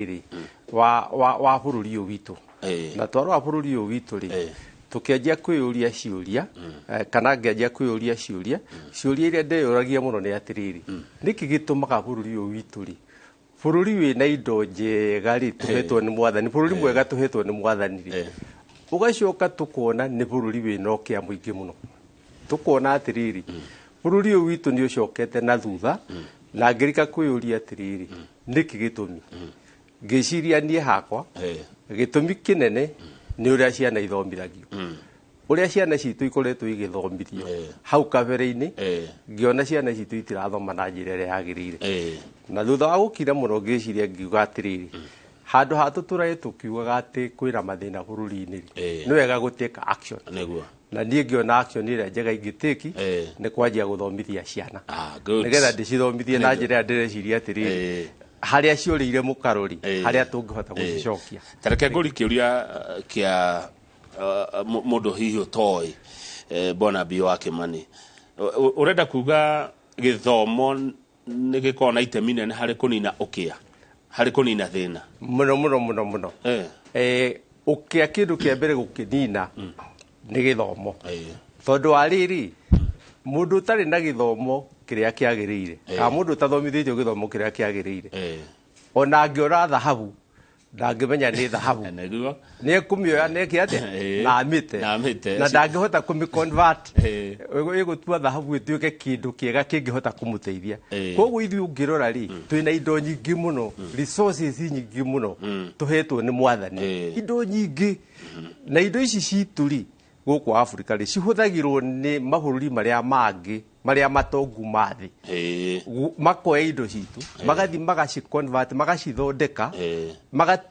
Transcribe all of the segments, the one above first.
Rĩ wa bũrũri ũyũ witũ, na twarora bũrũri ũyũ witũ rĩ, tũkĩanjia kwĩyũria ciũria, kana ngĩanjia kwĩyũria ciũria. Ciũria iria ndeyũragia mũno nĩ atĩrĩrĩ, nĩkĩ gĩtũmaga bũrũri ũyũ witũ rĩ, bũrũri wĩna indo njega rĩ, tũhetwo nĩ Mwathani, bũrũri mwega tũhetwo nĩ Mwathani rĩ, ũgacoka tũkona nĩ bũrũri wĩna ũkĩa mũingĩ mũno? Tũkona atĩrĩrĩ, bũrũri ũyũ witũ nĩ ũcokete na thutha. Na ngĩrika kwĩyũria atĩrĩrĩ, nĩkĩ gĩtũmi? Ngĩciria niĩ hakwa, gĩtũmi kĩnene nĩ ũrĩa ciana ithomithagio, ũrĩa ciana citũ ikoretwo igĩthomithio hau kabere-inĩ. Ngĩona ciana citũ itirathoma na njĩra ĩrĩa yagĩrĩire. Na thutha wa gũkira mũno, ngĩciria, ngiuga atĩrĩrĩ, handũ ha tũtũrae tũkiugaga atĩ kwĩna mathĩna bũrũri-inĩ rĩ, nĩ wega gũtake action. Na niĩ ngĩona action ĩrĩa njega ingĩtĩki nĩ kwanjia gũthomithia ciana, nĩgetha ndĩcithomithie na njĩra ĩrĩa ndĩreciria atĩrĩrĩ, harĩa ciũrĩire mũkaro rĩ, harĩa tũngĩhota gũcicokia. Ta reke ngũri kĩũria kĩa mũndũ hihi ũtoĩ, bwana Bio wa Kimani. Ũrenda kuga gĩthomo nĩ gĩkoragwo na itemi nene harĩ kũnina ũkĩa, harĩ kũnina thĩna? Mũno mũno mũno mũno. Ũkĩa, kĩndũ kĩa mbere gũkĩnina nĩ gĩthomo, tondũ wa rĩrĩ, mũndũ ũtarĩ na gĩthomo kĩrĩa kĩagĩrĩire, kana mũndũ ũtathomithĩtio gĩthomo kĩrĩa kĩagĩrĩire, ona angĩona thahabu ndangĩmenya nĩ thahabu. Nĩ ekũmĩoya neke atĩa? Na amĩte. Na amĩte. Na ndangĩhota kũmĩ-convert ĩgũtua thahabu ĩtuĩke kĩndũ kĩega kĩngĩhota kũmũteithia. Koguo ithuĩ ũngĩrora rĩ, twĩna indo nyingĩ mũno, resources nyingĩ mũno tũhetwo nĩ Mwathani, indo nyingĩ. Na indo ici citũ rĩ, gũkũ Afrika rĩ, cihũthagĩrwo nĩ mabũrũri marĩa mangĩ marĩa matongu ma thĩ. Makoya indo citũ, magathiĩ magaci-convert, magacithondeka,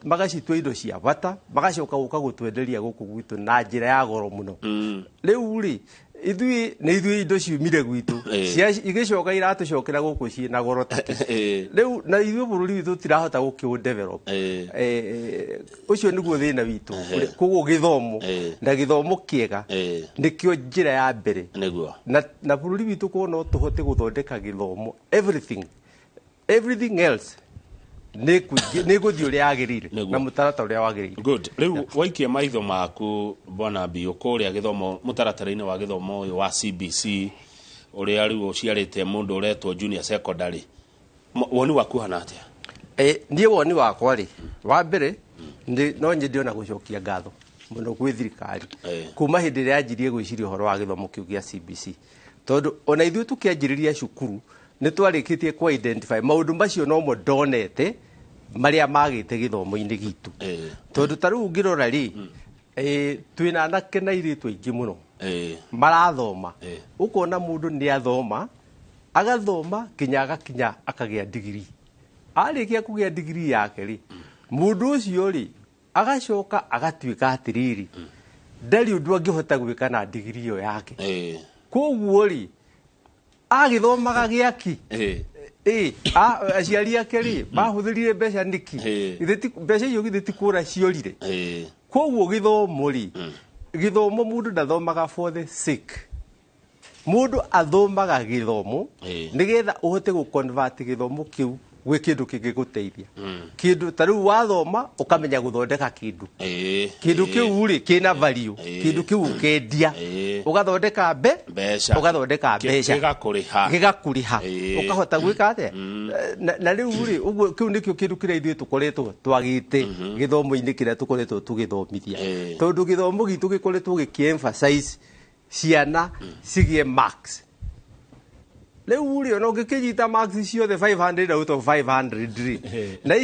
magacitua indo cia bata, magacoka gũka gũtwenderia gũkũ gwitũ na njĩra ya goro mũno. Rĩu rĩ, ithuĩ nĩ ithuĩ indo ciumire gwitũ, igĩcoka iratũcokera gũkũ ciĩ na goro takĩ. Rĩu na ithuĩ bũrũri witũ tũtirahota gũkĩ develop. Ũcio nĩguo thĩna witũ. Koguo gĩthomo, na gĩthomo kĩega, nĩkĩo njĩra ya mbere. Na bũrũri witũ korwo no tũhote gũthondeka gĩthomo, everything else nĩ gũthiĩ ũrĩa yagĩrĩire na mũtaratara ũrĩa wagĩrĩire. Good. Rĩu waikia maitho maku, bwana Biũ, kũrĩa gĩthomo, mũtaratara-inĩ wa gĩthomo ũyũ wa CBC, ũrĩa rĩu ũciarĩte mũndũ ũretwo junior secondary, woni waku hana atĩa? Niĩ woni wakwa rĩ, wa mbere no nyende ona gũcokia ngatho mũno gwĩ thirikari kuma hĩndĩ ĩrĩa yanjirie gwĩciria ũhoro wa gĩthomo kĩu gĩa CBC, tondũ ona ithuĩ tũkĩanjĩrĩria cukuru nĩ twarĩkĩtie ku identify maũndũ macio nomo ndonete marĩa magĩte gĩthomo-inĩ gitũ. Tondũ ta rĩu ũngĩrora rĩ, twĩna anake na airĩtu aingĩ mũno marathoma. Ũkona mũndũ nĩ athoma, agathoma nginya agakinya akagĩa ndigiri. Arĩkia kũgĩa ndigiri yake rĩ, mũndũ ũcio rĩ, agacoka agatuĩka atĩrĩrĩ, ndarĩ ũndũ angĩhota gwĩka na ndigiri ĩyo yake. Koguo rĩ, agĩthomaga gĩaki? Ĩ aciari ake rĩ, mahũthĩrire mbeca nĩkĩ? Githĩ mbeca icio githĩ ti kũra ciorire? Koguo gĩthomo rĩ, gĩthomo mũndũ ndathomaga for the sake, mũndũ athomaga gĩthomo nĩgetha ũhote gũ-convert gĩthomo kĩu gwĩ kĩndũ kĩngĩgũteithia. Kĩndũ ta rĩu wathoma ũkamenya gũthondeka kĩndũ, kĩndũ kĩu rĩ, kĩna value, kĩndũ kĩu ũkendia, ũgathondeka mbeca, ũgathondeka mbeca. Gĩgakũrĩha. Gĩgakũrĩha, ũkahota gwĩka atĩa? Na rĩu rĩ, ũguo kĩu nĩkĩo kĩndũ kĩrĩa ithuĩ tũkoretwo twagĩte gĩthomo-inĩ kĩrĩa tũkoretwo tũgĩthomithia, tondũ gĩthomo gitũ gĩkoretwo gĩkĩ-emphasize ciana cigĩe marks. Rĩu rĩ, ona ũngĩkĩnyita marks ciothe 500 out of 500 rĩ, na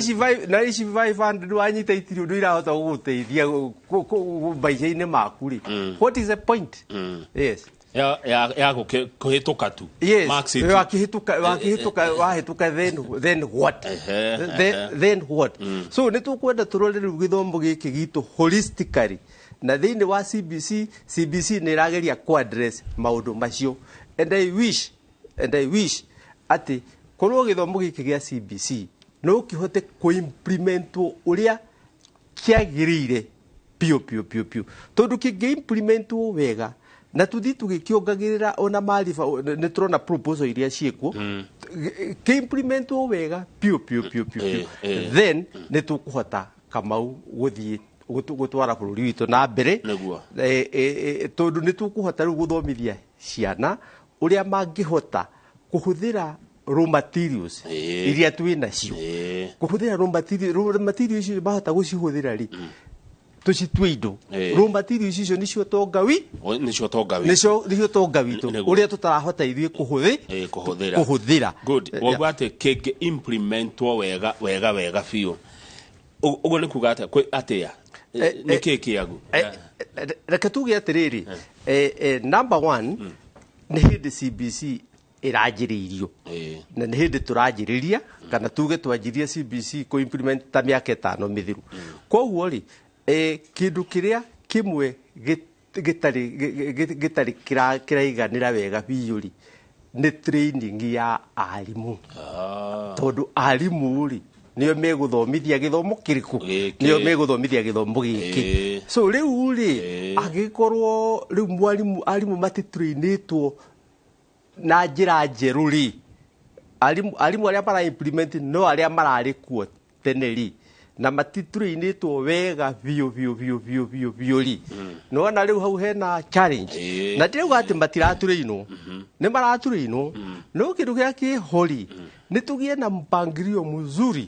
ici 500 wanyita itirĩ ũndũ irahota gũgũteithia maica-inĩ maku rĩ, what is the point? Yes. Ya kũhĩtũka tu. Yes. Marks tu. Wakĩhĩtũka, wahĩtũka, then what? Then what? So nĩ tũkwenda tũrore rĩu gĩthomo gĩkĩ gitũ holistically, na thĩinĩ wa CBC, CBC nĩ ĩrageria ku address maũndũ macio, and I wish atĩ korwo gĩthomo gĩkĩ gĩa CBC no kĩhote kũ-implementwo ũrĩa kĩagĩrĩire biũ biũ biũ biũ, tondũ kĩngĩ-implementwo wega Na tũthiĩ tũgĩkĩongagĩrĩra ona mariba, nĩ tũrona proposal iria ciĩkuo kĩ-implementwo wega piũ piũ piũ piũ piũ, then nĩ tũkũhota, Kamau, gũthiĩ gũtwara bũrũri witũ na mbere. Tondũ nĩ tũkũhota rĩu gũthomithia ciana ũrĩa mangĩhota kũhũthĩra raw materials iria twĩ nacio, kũhũthĩra raw materials icio, mahota gũcihũthĩra rĩ, tũcitue indo. Raw materials icio nĩcio tonga wi Nĩcio tonga witũ. Nĩcio tonga witũ ũrĩa tũtarahota ithuĩ kũhũthĩra. Kũhũthĩra. Good. Wauga atĩ kĩngĩ implementwo wega wega wega biũ, ũguo nĩ kuga atĩa? Kwĩ atĩa? Nĩ kĩ kĩagu? Reke tuge atĩrĩrĩ, number one, nĩ hĩndĩ CBC ĩranjĩrĩirio na nĩ hĩndĩ tũranjĩrĩria, kana tuge twanjirie CBC kũ implement ta mĩaka 5 mĩthiru. Koguo rĩ, kĩndũ kĩrĩa kĩmwe gĩtarĩ kĩraiganĩra wega biũ rĩ, nĩ training ya arimũ, tondũ arimũ rĩ, nĩo megũthomithia gĩthomo kĩrĩkũ? Gĩkĩ. Nĩo megũthomithia gĩthomo gĩkĩ. So rĩu rĩ, angĩkorwo rĩu mwarimũ, arimũ matitrainĩtwo na njĩra njerũ rĩ, arimũ arĩa mara implement no arĩa mararĩ kuo tene rĩ, na matitrainĩtwo wega biũ biũ biũ biũ biũ biũ rĩ, nĩwona rĩu hau hena challenge. Na ndĩrauga atĩ matiratrainwo, nĩ maratrainwo, no kĩndũ kĩrĩa kĩho rĩ, nĩ tũgĩe na mpangilio mzuri,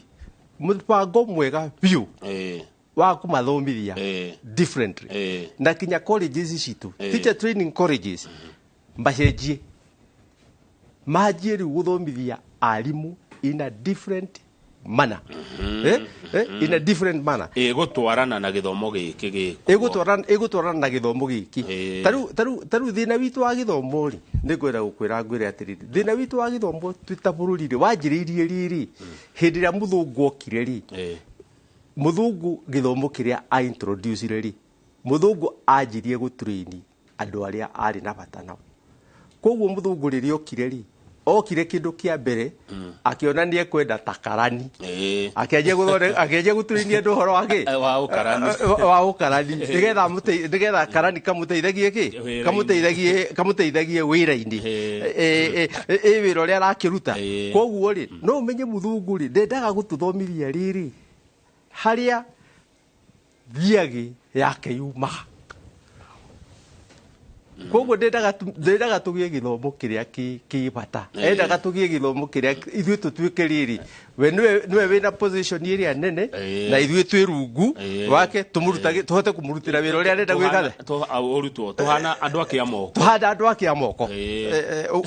mũbango mwega biũ wa kũmathomithia differently, na kinya colleges citũ, teacher training colleges, macenjie, manjie rĩu gũthomithia arimũ in a different manner, in a different manner. Ĩgũtwarana na gĩthomo gĩkĩ gĩkuo. Ĩgũtwarana na gĩthomo gĩkĩ. Tarĩu thĩna witũ wa gĩthomo rĩ, nĩ ngwenda gũkwĩra, ngwĩre atĩrĩrĩ, thĩna witũ wa gĩthomo twĩ ta bũrũri rĩ, wanjĩrĩirie rĩrĩ hĩndĩ ĩrĩa mũthũngũ okire rĩ. Mũthũngũ gĩthomo kĩrĩa a introduce rĩ, mũthũngũ anjirie gũtrain andũ arĩa arĩ na bata nao. Koguo mũthũngũ rĩrĩa okire rĩ, okire kĩndũ kĩa mbere akĩona nĩ ekwenda ta karani, akĩanjia gũthondeka, akĩanjia gũturĩnia andũ ũhoro wa kĩ? Wa ũkarani. Wa ũkarani, nĩgetha karani kamũteithagie kĩ? Wĩra-inĩ. Kamũteithagie wĩra-inĩ, ĩ wĩra ũrĩa arakĩruta. Koguo rĩ, no ũmenye mũthũngũ rĩ, ndendaga gũtũthomithia rĩrĩ harĩa thiagĩ yake yumaga. Koguo ndendaga tũgĩe gĩthomo kĩrĩa kĩ bata, endaga tũgĩe gĩthomo kĩrĩa ithuĩ tũtuĩke rĩrĩ, we nĩwe wĩna position ĩrĩa nene na ithuĩ twĩ rungu wake, tũmũrutage, tũhote kũmũrutĩra wĩra ũrĩa arenda gwĩka. Ũrutwo tũhana andũ ake a moko. Tũhana andũ ake a moko.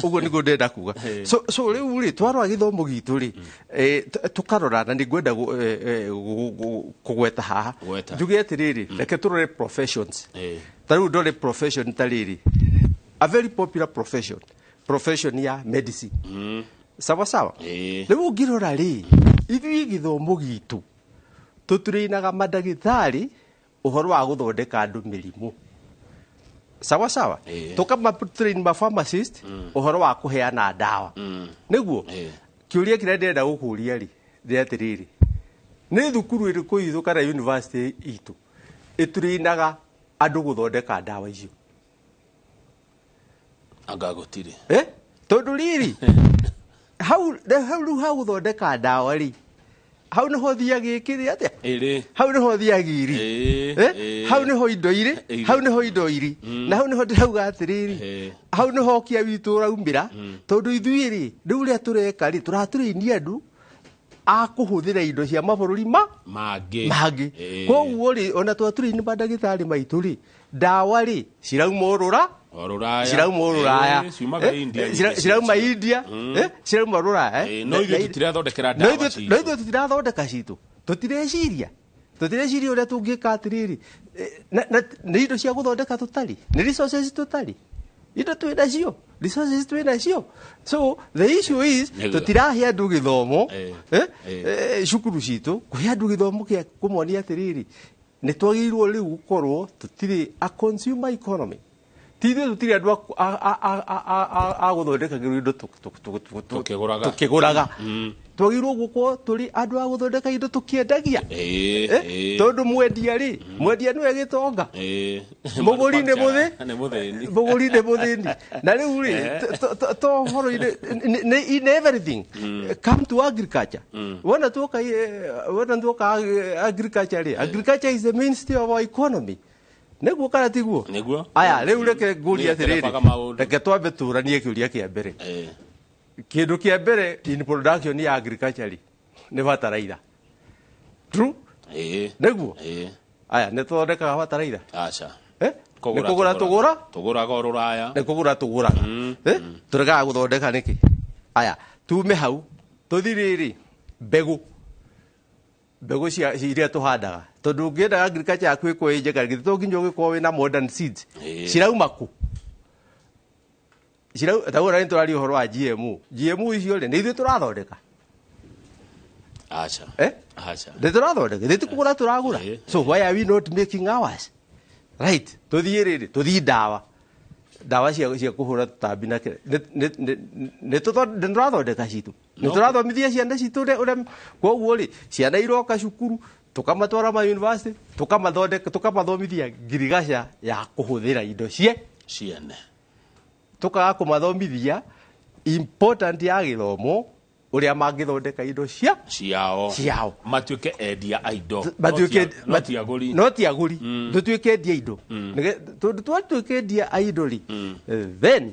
Ũguo nĩguo ndĩrenda kuga. So rĩu rĩ, twarora gĩthomo gitũ rĩ, tũkarora, na nĩ ngwenda kũgweta haha. Gweta. Njuge atĩrĩrĩ, reke tũrore professions. Ta rĩu ndore profession ta rĩrĩ, a very popular profession ya medicine, sawa sawa. Rĩu ũngĩrora rĩ, ithuĩ gĩthomo gitũ tũtũrĩinaga mandagĩtarĩ ũhoro wa gũthondeka andũ mĩrimũ, sawa sawa. Tũkama train ma pharmacist ũhoro wa kũheana ndawa, nĩguo. Kĩũria kĩrĩa ndĩrenda gũkũria rĩ, nĩ atĩrĩrĩ, nĩ thukuru ĩrĩkũ itũ kana university itũ ĩtũrĩinaga andũ gũthondeka ndawa icio? Anga gũtirĩ. Tondũ rĩrĩ, hau rĩu ha gũthondeka ndawa rĩ, hau nĩho thiagĩ ĩkĩrĩ atĩa? Ĩrĩ. Hau nĩho thiagĩ irĩ. Hau nĩho indo irĩ. Hau nĩho indo irĩ, na hau nĩho ndĩrauga atĩrĩrĩ, hau nĩho kia witũ ũraumĩra, tondũ ithuĩ rĩ, rĩu ũrĩa tũreka rĩ, tũratũrĩinia andũ a kũhũthĩra indo cia mabũrũri ma mangĩ. Mangĩ. Koguo rĩ, ona twatũrĩini mandagĩtarĩ maitũ rĩ, ndawa rĩ, cirauma ũrũra O rũraya. Cirauma rũraya. Ciumaga India nyingĩ. Cirauma cio. India, cirauma rũraya. No ithuĩ tũtirathondekera ndawa citũ. No ithuĩ tũtirathondeka citũ, tũtireciria ũrĩa tũngĩka atĩrĩrĩ, na nĩ indo cia gũthondeka tũtarĩ, nĩ resources tũtarĩ, indo twĩ nacio, resources twĩ nacio. So the issue is, tũtirahe andũ gĩthomo, cukuru citũ kũhe andũ gĩthomo kĩa kũmonia atĩrĩrĩ, nĩ twagĩrĩirwo rĩu gũkorwo tũtirĩ a consumer economy, ti ithuĩ tũtirĩ andũ a gũthondekagĩrwo indo Tũkĩgũraga. Tũkĩgũraga. Twagĩrĩirwo gũkorwo tũrĩ andũ a gũthondeka indo tũkĩendagia. Tondũ mwendia rĩ, mwendia nĩwe gĩtonga, mũgũri nĩ mũthĩ nĩ mũthĩni. Mũgũri nĩ mũthĩni. Na rĩu rĩ, to ũhoro-inĩ in everything, come to agriculture. Wona tuoka agriculture rĩ, agriculture is the mainstay of our economy, nĩguo kana tiguo? Nĩguo. Aya, rĩu reke ngũrie Nĩ atĩrĩrĩ, ĩterebaga maũndũ. Reke twambe tũranie kĩũria kĩa mbere. Kĩndũ kĩa mbere in production ya agriculture rĩ, nĩ bataraitha, true? Ĩĩ. Nĩguo? Ĩĩ. Aya, nĩ tũthondekaga bataraitha? Aca. Eh? Nĩ kũgũra tũgũra. Tũgũraga o rũraya. Nĩ kũgũra tũgũraga. Eh? Tũregaga gũthondeka nĩkĩ? Aya, tume hau tũthi rĩrĩ, mbegũ, mbegũ cia iria tũhandaga, tondũ ũngĩenda agriculture yaku ĩkorwo ĩ njega, githĩ to nginya ũgĩkorwo wĩna modern seeds? Ĩĩ. Cirauma kũ? Ta ũrĩa nĩ tũraria ũhoro wa GMO, GMO icio rĩ, nĩ ithuĩ tũrathondeka? Aca. Eh? Aca. Nĩ tũrathondeka? Nĩ tũkũgũra tũragũra. Ĩĩ. So why are we not making ours? Right, tũthiĩ rĩrĩ, tũthiĩ ndawa, ndawa cia kũhũra tũtambi na kĩrĩa. Nĩ tũrathondeka citũ? Nĩ tũrathomithia ciana citũ ũrĩa koguo rĩ, ciana iroka cukuru, tũkamatwara ma university, tũkamathondeka, tũkamathomithia ngirigaca ya kũhũthĩra indo cie ciene. Tũkaga kũmathomithia important ya gĩthomo, ũrĩa mangĩthondeka indo cia ciao. Ciao. Matuĩke endia a indo. Matuĩke no ti agũri. No ti agũri, tũtuĩke endia indo. Tondũ twatuĩka endia a indo rĩ, then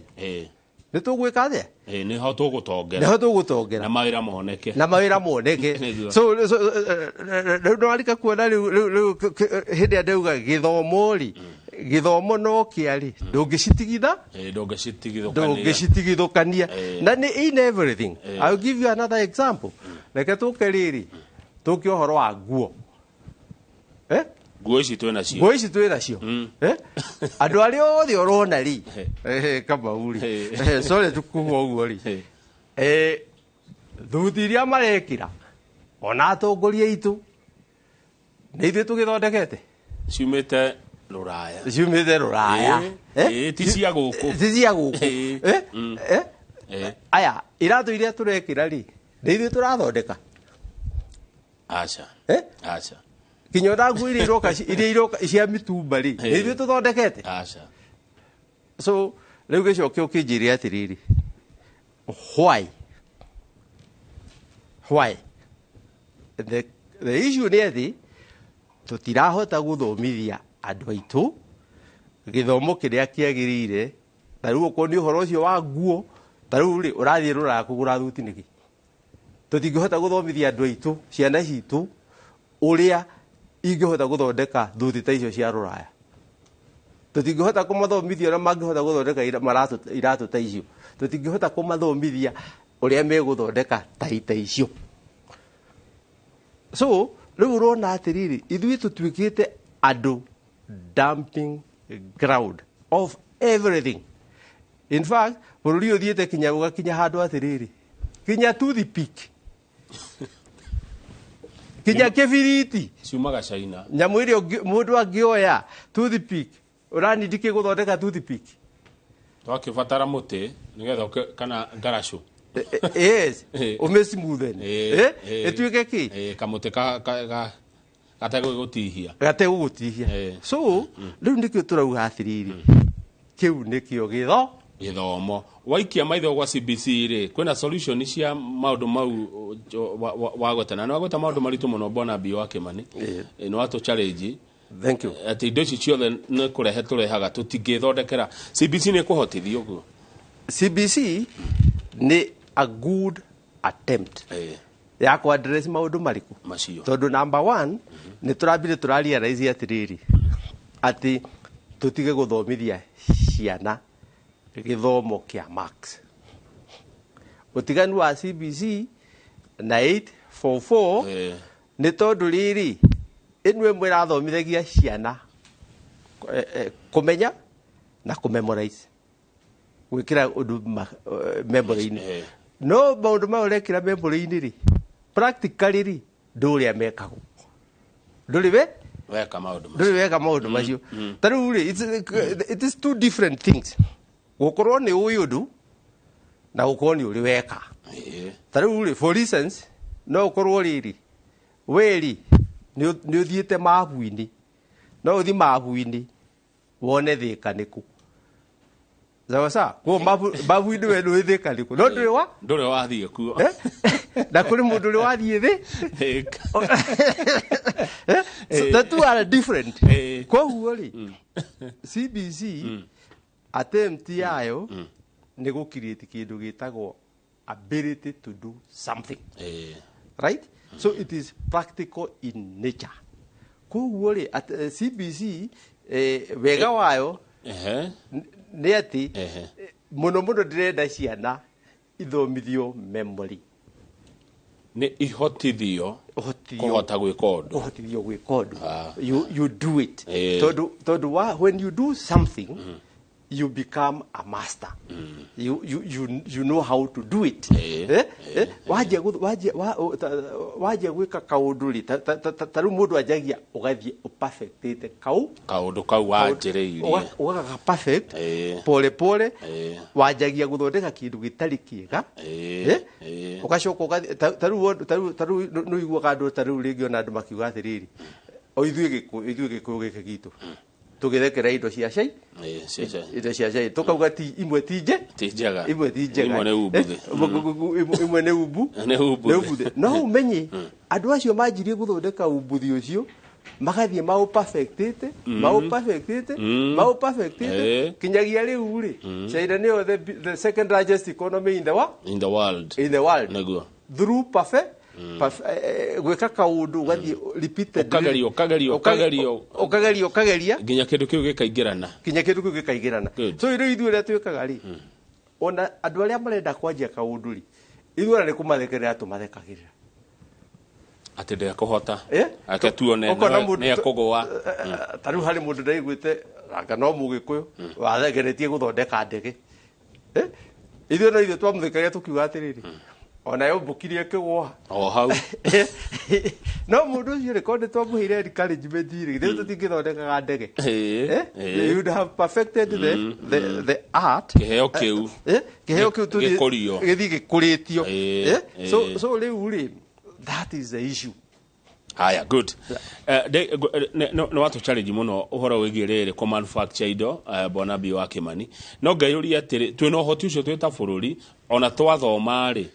nĩ tũgwĩka atĩa? Ĩĩ, nĩho tũgũtongera. Nĩho tũgũtongera. Na mawĩra moneke. Na mawĩra moneke. Nĩguo. So rĩu nĩwarika kuona rĩu hĩndĩ ĩrĩa ndauga gĩthomo rĩ, gĩthomo no kĩa rĩ, ndũngĩcitigitha. Ndũngĩcitigithũkania. Ndũngĩcitigithũkania. Na nĩ in everything. I'll give you another example. Reke tũke rĩrĩ, tũke ũhoro wa nguo, eh? Nguo ici twĩ nacio. Nguo ici twĩ nacio. Eh? Andũ arĩa othe ũrona rĩ, Kamau rĩ, sorry tukuga ũguo rĩ, thuti iria marekĩra ona atongoria aitũ, nĩ ithuĩ tũgĩthondekete? Ciumĩte rũraya. Ciumĩte rũraya. Eh? Ĩĩ, ti cia gũkũ. Ti cia gũkũ. Eh? Eh? Aya, iratũ iria tũrekĩra rĩ, nĩ ithuĩ tũrathondeka? Aca. Eh? Aca. Kinya ona nguo iria iroka cia mitumba rĩ, nĩ ithuĩ tũthondekete? Aca. So rĩu gĩcoke ũkĩnjĩre atĩrĩrĩ, why the issue nĩ atĩ tũtirahota gũthomithia andũ aitũ gĩthomo kĩrĩa kĩagĩrĩire. Ta rĩu okorwo nĩ ũhoro ũcio wa nguo, ta rĩu rĩ, ũrathiĩ rũraya kũgũra thuti nĩkĩ? Tũtingĩhota gũthomithia andũ aitũ, ciana citũ, ũrĩa ingĩhota gũthondeka thuti ta icio cia rũraya. Tũtingĩhota kũmathomithia ũrĩa mangĩhota gũthondeka iratũ ta icio. Tũtingĩhota kũmathomithia ũrĩa megũthondeka tai ta icio. So rĩu ũrona atĩrĩrĩ, ithuĩ tũtuĩkĩte andũ dumping ground of everything. In fact, bũrũri ũyũ ũthiĩte kinya ũgakinya handũ atĩrĩrĩ, kinya toothpick, kinya kĩbiriti ciumaga China. Nyamũ ĩrĩa mũndũ angĩoya toothpick, ũranindikĩ gũthondeka toothpick? Twakĩbatara mũtĩ nĩgetha kana ngaracũ. Yes. Ũmĩsmoothen, ĩtuĩke kĩ? Kamũtĩ gategũgũtihia. Gategũgũtihia. So rĩu nĩkĩo tũrauga atĩrĩrĩ, kĩu nĩkĩo gĩtho Gĩthomo. Waikia maitho gwa CBC rĩ, kwĩna solution cia maũndũ mau wagweta, na nĩ wagweta maũndũ maritũ mũno, bwana Bio wa Kĩmani. Nĩ watũ challenge Thank you. Atĩ indo ici ciothe nĩ kũrehe tũrehaga, tũtingĩthondekera. CBC nĩ kũhotithia ũguo? CBC nĩ a good attempt ya kũ address maũndũ marĩkũ? Macio. Tondũ number one, nĩ tũrambire tũrarealize atĩrĩrĩ, atĩ tũtige gũthomithia ciana gĩthomo kĩa marks. Ũtiganu wa CBC na 844 nĩ tondũ rĩrĩ, ĩno ĩmwe ĩrathomithagia ciana kũmenya na kũmemorize, gwĩkĩra ũndũ memory-inĩ. No maũndũ maya ũrekĩra memory-inĩ rĩ, practically rĩ, ndũrĩa mekagwo, ndũrĩ we weka maũndũ macio. Ndũrĩ weka maũndũ macio. Ta rĩu rĩ, it is two different things, gũkorwo nĩ ũĩ ũndũ na gũkorwo nĩ ũrĩ weka. Ta rĩu rĩ, for instance, No ũkorwo rĩrĩ weri nĩ ũthiĩte mabu-inĩ, no ũthi mabu-inĩ wone Thĩka nĩkũ. Sawa sawa, kuo mabu-inĩ we nĩ Thĩka nĩkũ, no ndũrĩ wa ndũrĩ wathiĩ kuo. Na kũrĩ mũndũ ũrĩ wathiĩ thĩ. Thĩka. So the two are different. Koguo rĩ, CBC attempt yayo nĩ gũ create kĩndũ gĩtagwo ability to do something. Right? So it is practical in nature. Koguo rĩ, CBC wega wayo nĩ atĩ mũno mũno ndĩrenda ciana ithomithio memory. Nĩ ihotithio kũhota gwĩka ũndũ. Kũhotithio gwĩka ũndũ. You do it. Tondũ when you do something, you become a master. You know how to do it. Wajia gwĩka kaũndũ rĩ, ta rĩu mũndũ anjagia ũgathiĩ ũperfectĩte kau kaũndũ kau wanjĩrĩirie. Ũgaka perfect pole pole, wanjagia gũthondeka kĩndũ gĩtarĩ kĩega. Ũgacoka ũgathiĩ ta rĩu nĩ ũiguaga andũ ta rĩu rĩngĩ ona andũ makiuga atĩrĩrĩ, o ithuĩ Gĩkũyũ gĩkĩ gitũ tũgĩthekera indo cia cai, indo cia cai tukauga ti imwe ti njega, imwe ti njega, imwe nĩ umbuthĩ, imwe nĩ umbu, nĩ umbuthĩ. No umenye andũ acio manjirie gũthondeka umbuthĩ ũcio magathiĩ maũperfectĩte, maũperfectĩte, maũperfectĩte kinyagia rĩu rĩ, China nĩyo the second largest economy in the world, in the world, in the world, nĩguo through perfect gwĩka kaũndũ ũgathiĩ repeated, ũkageria ũkageria ũkageria ũkageria ũkageria nginya kĩndũ kĩu gĩkaingĩrana, nginya kĩndũ kĩu gĩkaingĩrana. So rĩu ithuĩ ũrĩa twĩkaga rĩ, ona andũ arĩa marenda kwanjia kaũndũ rĩ, ithuĩ ona nĩ kũmathekerera tũmathekagĩrĩra atĩ ndekũhota, ake tuone nĩ ekũgũa. Ta rĩu harĩ mũndũ ndaiguĩte anga no Mũgĩkũyũ wageretie gũthondeka ndege. Ithuĩ no ithuĩ twamũthekagia tũkiuga atĩrĩrĩ, ona yo mbũkirie ĩkĩgũa o hau. No mũndũ ũcio rĩ, korwo nĩ twamũheire encouragement rĩ, rĩu tũtingĩthondekaga ndege. You would have perfected the art. Kĩheo kĩu kĩheo kĩu gĩkũrio, gĩthiĩ gĩkũrĩtio. So rĩu rĩ, that is the issue. Haya, good. Nĩ watũ challenge mũno ũhoro wĩgiĩ rĩrĩ kũ manufacture indo, bwana B wa Kimani. No ngeyũria atĩrĩ, twĩna ũhoti ũcio twĩ ta bũrũri, ona twathoma rĩ,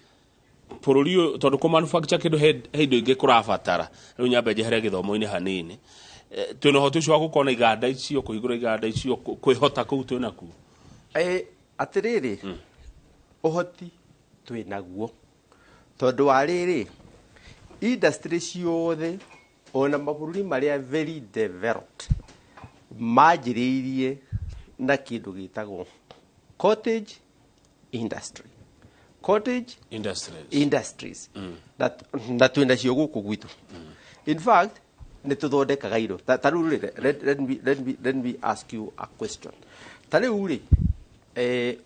bũrũri ũyũ tondũ kũ manufacture kĩndũ he indo ingĩ kũrabatara, rĩu nyambe njehere gĩthomo-inĩ hanini, twĩna ũhoti ũcio wa gũkorwo na iganda icio, kũhingũra iganda icio, kwĩhota kũu twĩnakuo? Atĩrĩrĩ, ũhoti twĩnaguo tondũ wa rĩrĩ, industry ciothe ona mabũrũri marĩa very developed manjĩrĩirie na kĩndũ gĩtagwo cottage industry. Cottage industries. Na twĩ nacio gũkũ gwitũ. In fact, nĩ tũthondekaga indo. Ta rĩu rĩ, let me ask you a question. Ta rĩu rĩ,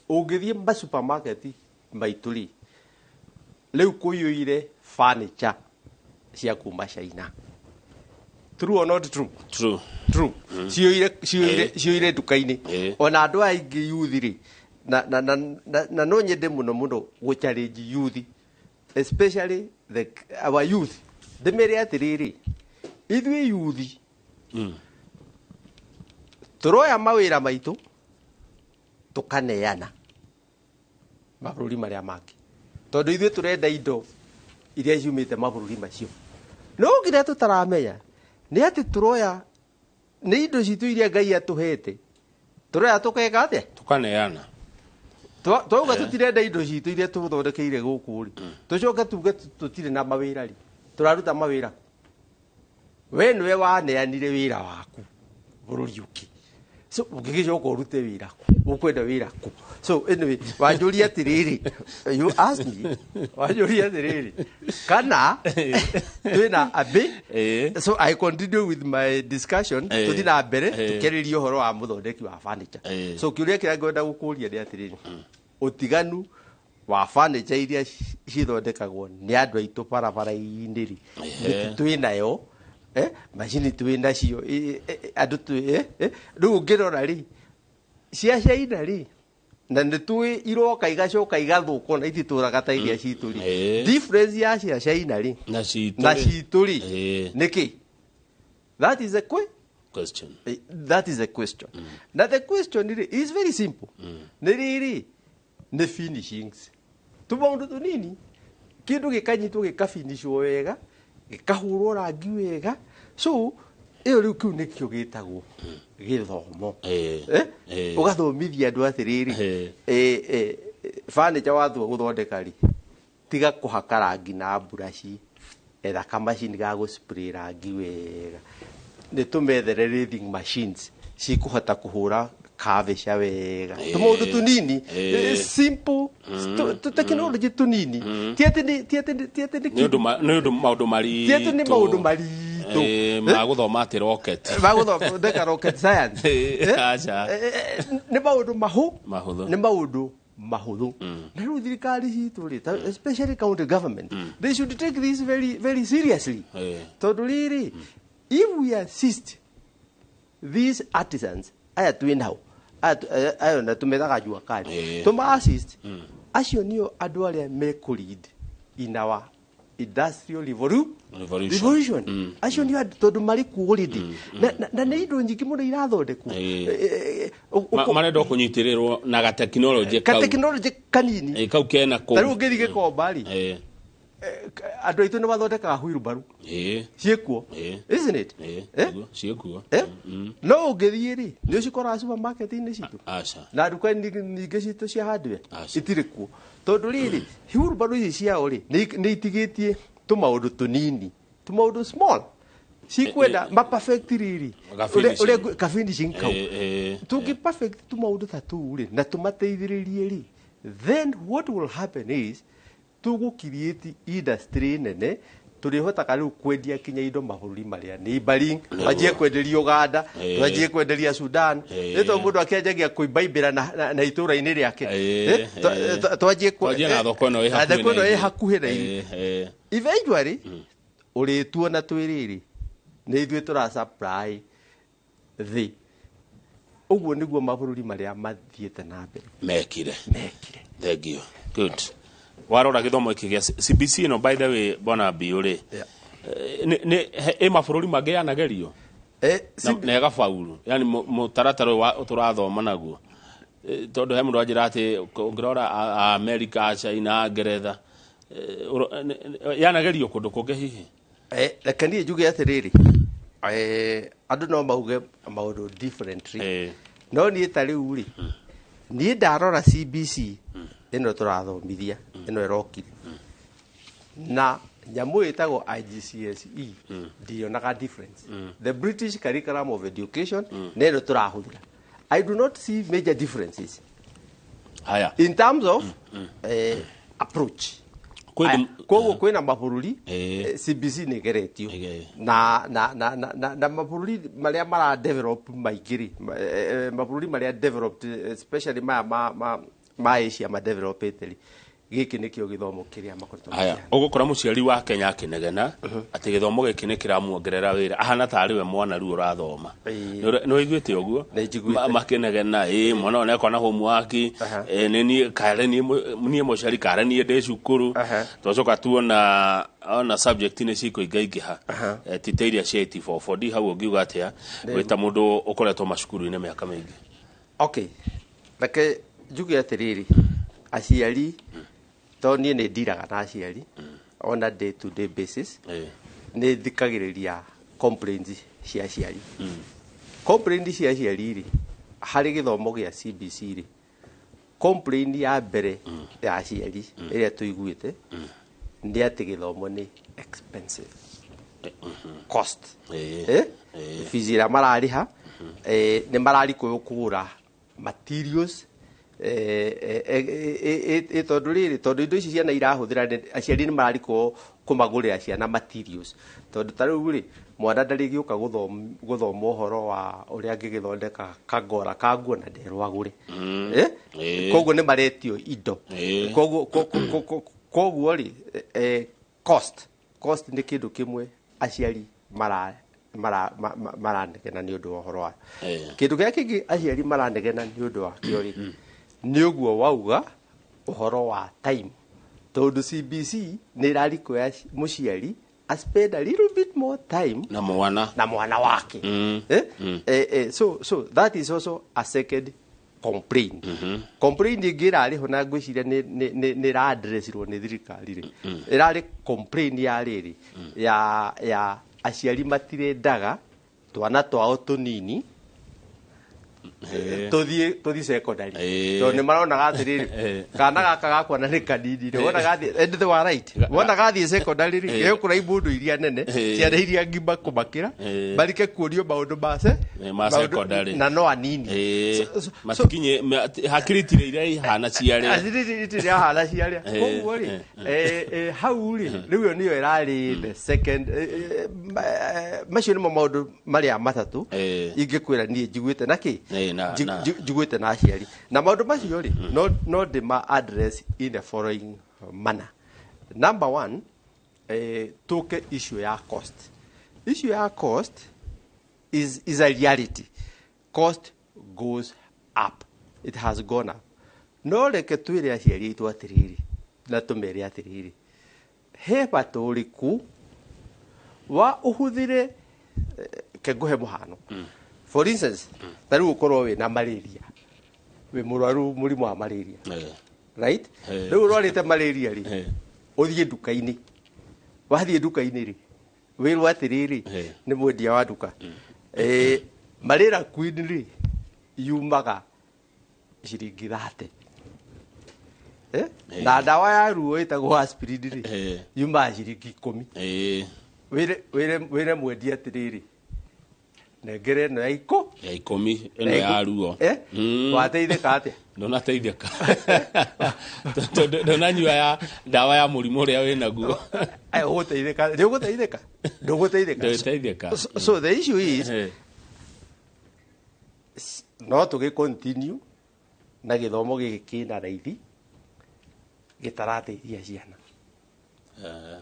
ũngĩthiĩ ma supermarket maitũ rĩ, rĩu kũiyũire furniture cia kuma China. True or not true? True. True. Ciũire nduka-inĩ. Ona andũ aya aingĩ youth rĩ, na no nyende mũno mũno gũ challenge youth, especially our youth. Ndĩmere atĩrĩrĩ, ithuĩ youth tũroya mawĩra maitũ tũkaneana mabũrũri marĩa mangĩ, tondũ ithuĩ tũrenda indo iria ciumĩte mabũrũri macio. No kĩrĩa tũtaramenya nĩ atĩ tũroya nĩ indo citũ iria Ngai atũhete, tũroya tũkeka atĩa? Tũkaneana. Twauga tũtirenda indo citũ iria tũthondekeire gũkũ rĩ, tũcoke tuge tũtirĩ na mawĩra rĩ, tũraruta mawĩra kũ? We nĩwe waneanire wĩra waku bũrũri ũngĩ, so ũngĩgĩcoka ũrute wĩra kũ? Ũkwenda wĩra kũ? So anyway, wanjũria atĩrĩrĩ, you ask me, wanjũria atĩrĩrĩ kana twĩna ambĩ. So I continue with my discussion, tũthiĩ na mbere tũkĩarĩria ũhoro wa mũthondeki wa furniture. So kĩũria kĩrĩa ngwenda gũkũria nĩ atĩrĩrĩ, ũtiganu wa furniture iria cithondekagwo nĩ andũ aitũ barabara-inĩ rĩ, mĩtĩ twĩ nayo, macini twĩ nacio, andũ twĩ, rĩu ũngĩrora rĩ, cia China rĩ, Na nĩ tũĩ iroka igacoka igathũkwo na ititũraga ta iria citũ rĩ. Difference ya cia China rĩ na citũ na rĩ. citũ rĩ nĩkĩ? That is a question. That is a question. Na the question rĩ is very simple. Nĩ rĩrĩ, nĩ finishings, tũmaũndũ tũnini, kĩndũ gĩkanyitwo gĩkafinishwo wega, gĩkahũrwo rangi wega. So ĩyo rĩu kĩu nĩkĩo gĩtagwo gĩthomo. Eh? Ũgathomithia andũ atĩrĩrĩ, furniture watua gũthondeka rĩ, tiga kũhaka rangi na mburaci, etha kamacini ga gũ spray rangi wega, nĩ tũmethere lathing machines cikũhota kũhũra kabica wega, tũmaũndũ tũnini, simple technology tũnini, ti atĩ nĩ Nĩ ũndũ maũndũ maritũ. Ti atĩ nĩ maũndũ maritũ. Ma gũthoma atĩ rocket. Magũthondeka rocket science. Eh? Aca. Nĩ maũndũ mahũ Mahũthũ. Nĩ maũndũ mahũthũ. Na rĩu thirikari citũ rĩ, especially county government, they should take this very very seriously, tondũ rĩrĩ, if we assist these artisans aya twĩ nao aya aya na tũmethaga jua kali, tũma assist acio nĩo andũ arĩa mekũ lead in our industrial Revolution. Revolution. Acio nĩo andũ, tondũ marĩ kuo already, na nĩ indo nyingĩ mũno irathondekwo. Marenda o kũnyitĩrĩrwo na gatekinoronjĩ ka kau. Tekinoronjĩ kanini. Kau kena kũu. Ta rĩu ũngĩthiĩ Gĩkomba rĩ, andũ aitũ nĩ mathondekaga wheelbarrow, ciĩkuo, isn't it? Eh? Nĩguo, ciĩkuo. Eh? No ũngĩthiĩ rĩ, nĩ ũcikoraga supermarket-inĩ citũ Aca. Na nduka nyingĩ citũ cia hardware Aca. itirĩ kuo, tondũ rĩrĩ, wheelbarrow ici ciao rĩ, nĩ itigĩtie tũmaũndũ tũnini, tũmaũndũ small cikwenda ma perfect rĩrĩ. Ka finishing. Ũrĩa ka finishing kau, tũngĩ perfect tũmaũndũ ta tũu rĩ na tũmateithĩrĩrie rĩ, then what will happen is tũgũ create industry nene tũrĩhotaga rĩu kwendia kinya indo mabũrũri marĩa neighboring, twanjie kwenderia Uganda, twanjie kwenderia Sudan. Nĩ tondũ mũndũ akĩanjagia kũimbaimbĩra na itũra-inĩ rĩake. Twanjie Twanjie na thoko ĩno ĩ na hakuhĩ thoko ĩno na ĩ ithuĩ. hakuhĩ na ithuĩ. Eventually ũrĩtuona twĩ rĩrĩ, nĩ ithuĩ tũra supply thĩ. Ũguo nĩguo mabũrũri marĩa mathiĩte na mbere mekire. Mekire. Thank you. Good. Warora gĩthomo gĩkĩ gĩa CBC ĩno, by the way, bwana Biũ rĩ, ĩ mabũrũri mangĩ yanagerio na ĩgabauru, yani mũtaratara ũyũ tũrathoma naguo. Tondũ he mũndũ anjĩra atĩ ũngĩrora America, a China, a Ngeretha, yanagerio kũndũ kũngĩ hihi? Reke niĩ njuge atĩrĩrĩ, andũ no mauge maũndũ differently, no niĩ ta rĩu rĩ, niĩ ndarora CBC ĩno tũrathomithia ĩno ĩrokire na nyamũ ĩtagwo IGCSE, ndionaga difference. The British Curriculum of Education na ĩno tũrahũthĩra, I do not see major differences Haya. in terms of approach. Aya, koguo kwĩna mabũrũri CBC nĩ ĩgeretio na mabũrũri marĩa mara develop maingĩ rĩ, mabũrũri marĩa developed, especially maya ma Asia ma developĩte rĩ, gĩkĩ nĩkĩo gĩthomo kĩrĩa makoretwo Haya. makĩheana. Ũgũkora mũciari wa Kenya akĩnegena atĩ gĩthomo gĩkĩ nĩ kĩramuongerera wĩra, ahana tarĩ we mwana rĩu ũrathoma. Nĩ ũiguĩte ũguo? Nĩ njiguĩte. Makĩnegena ĩ mwana ũyũ nĩakona homework, nĩ niĩ kare niĩ mũciari kare niĩ ndĩ cukuru. Twacoka tuona ona subject nĩ cikũingaingĩha. Ti ta iria cia 84 ndi hau. Ũngiuga atĩa wĩ ta mũndũ ũkoretwo macukuru-inĩ mĩaka mĩingĩ? Okay, reke njuge atĩrĩrĩ, aciari, tondũ niĩ nĩ ndiraga na aciari on a day to day basis, nĩ thikagĩrĩria complaints cia aciari. Complaint cia aciari rĩ, harĩ gĩthomo gĩa CBC rĩ, complaint ya mbere ya aciari ĩrĩa tũiguĩte nĩ atĩ gĩthomo nĩ expensive, cost. Eh? Fees ĩrĩa mararĩha, nĩ mararikũyũ kũgũra materials, tondũ rĩrĩ, tondũ indo ici ciana irahũthĩra, aciari nĩ mararikwo kũmagũrĩra ciana materials, tondũ ta rĩu rĩ, mwana ndarĩgĩũka gũthoma ũhoro wa ũrĩa angĩgĩthondeka kangora ka nguo na nderwo agũre. Eh? Koguo nĩ maretio indo. Koguo rĩ, cost nĩ kĩndũ kĩmwe aciari maranegena nĩ ũndũ wa ũhoro wa. Kĩndũ kĩrĩa kĩngĩ aciari maranegena nĩ ũndũ wakĩo rĩ, Nĩ ũguo wauga ũhoro wa time, tondũ CBC nĩ ĩrarikoya mũciari a spend a little bit more time na mwana. Na mwana wake. Eh? So that is also a second complaint. Complaint ĩngĩ ĩrarĩ ho na ngwĩciria nĩ ĩra-addressirwo nĩ thirikari rĩ, ĩrarĩ complaint ya rĩrĩ ya aciari matirendaga twana twao tũnini tũthiĩ secondary, tondũ nĩ maronaga atĩrĩrĩ, kana gaka gakwa na nĩ kanini rĩ, wona gathiĩ, and they were right, wona gathiĩ secondary rĩ, gegũkora imundu iria nene, ciana iria ngima kũmakĩra, marike kuonio maũndũ mace Ma secondary. Na no anini. Matikinye hakiri tirĩ iria ihana ciarĩa. Itirĩ ahana ciarĩa. Koguo rĩ, hau rĩ, rĩu ĩyo nĩyo ĩrarĩ the second, macio nĩmo maũndũ marĩa matatũ ingĩkwĩra niĩ njiguĩte na kĩ njiguĩte na aciari. Na maũndũ macio rĩ, no ndĩma address in the following manner. Number one, tũke issue ya cost. Issue ya cost is a reality. Cost goes up. It has gone up. No reke twĩre aciari aitũ atĩrĩrĩ, na tũmere atĩrĩrĩ, he bata ũrĩkũ wa ũhũthĩre, ke ngũhe mũhano. For instance, ta rĩu ũkorwo wĩna malaria, wĩ mũrwaru mũrimũ wa malaria, right? Rĩu ũrwarĩte malaria rĩ, ũthiĩ nduka-inĩ. Wathiĩ nduka-inĩ rĩ, wĩrwo atĩrĩrĩ nĩ mwendia wa nduka, malaria queen rĩ yumaga ciringi 30. Na ndawa ya ruo ĩtagwo aspirin rĩ, yumaga ciringi 10. Wĩre mwendia atĩrĩrĩ, nengere ĩno ya ikũ Ya 10, ĩno ya ruo. Wateithĩka atĩa? Ndũnateithĩka, tondũ ndũnanyua ya ndawa ya mũrimũ ũrĩa wĩnaguo. Ũgũteithĩka, nĩ ũgũteithĩka, ndũgũteithĩka. Ndũgũteithĩka. So the issue is, no tũgĩ continue na gĩthomo gĩkĩ kĩna raithi gĩtarateithia ciana,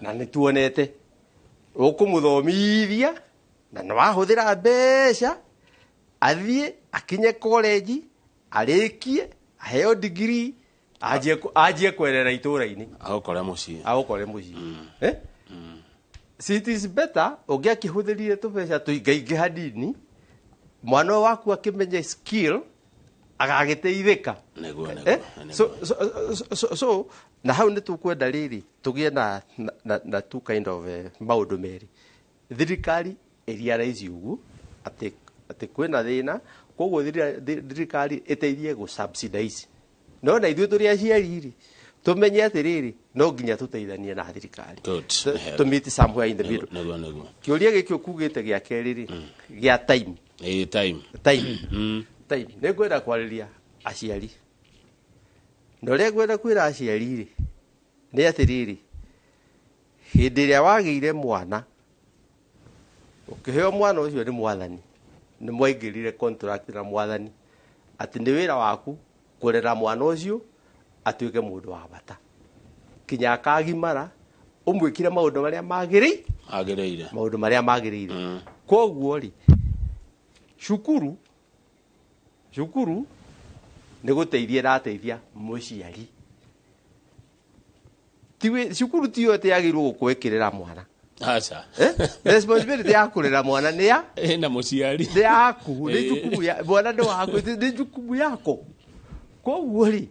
na nĩ tuonete ũkũmũthomithia na nĩ wahũthĩra mbeca athiĩ akinye college, arĩkie, aheo degree, anjie kwerera itũra-inĩ. Agũkore mũciĩ. Agũkore mũciĩ. So it is better ũngĩakĩhũthĩrire tũbeca tũingaingĩ hanini, mwana ũyũ waku akĩmenye skill, agagĩteithĩka. Nĩguo. So na hau nĩ tũkwenda rĩrĩ tũgĩe na two kind of maũndũ merĩ. Thirikari ĩrealize ũguo atĩ kwĩna thĩna, koguo thirikari ĩteithie gũ subsidize. No na ithuĩ tũrĩ aciari rĩ, tũmenye atĩrĩrĩ, no nginya tũteithanie na thirikari. To meet somewhere in the middle. Nĩguo. Kĩũria gĩkĩ ũkugĩte gĩa kerĩ rĩ, gĩa time. Time. Time. Time. Nĩ ngwenda kwarĩria aciari, na ũrĩa ngwenda kwĩra aciari rĩ, nĩ atĩrĩrĩ, hĩndĩ ĩrĩa wagĩire mwana, ũkĩheo mwana ũcio nĩ mwathani, nĩ mwaingĩrire contract na mwathani atĩ nĩ wĩra waku kũrera mwana ũcio atuĩke mũndũ wa bata kinya akagimara, ũmwĩkire maũndũ marĩa magĩrĩire. Magĩrĩire. Maũndũ marĩa magĩrĩire. Koguo rĩ, cukuru nĩ gũteithia ĩrateithia mũciari. Cukuru tiyo atĩ yagĩrĩirwo gũkwĩkĩrĩra mwana. Aca. Responsibility ya kũrera mwana nĩ ya Ĩna mũciari. Nĩ yaku, nĩ jukumu ya mwana, nĩ waku, nĩ jukumu yako. Koguo rĩ,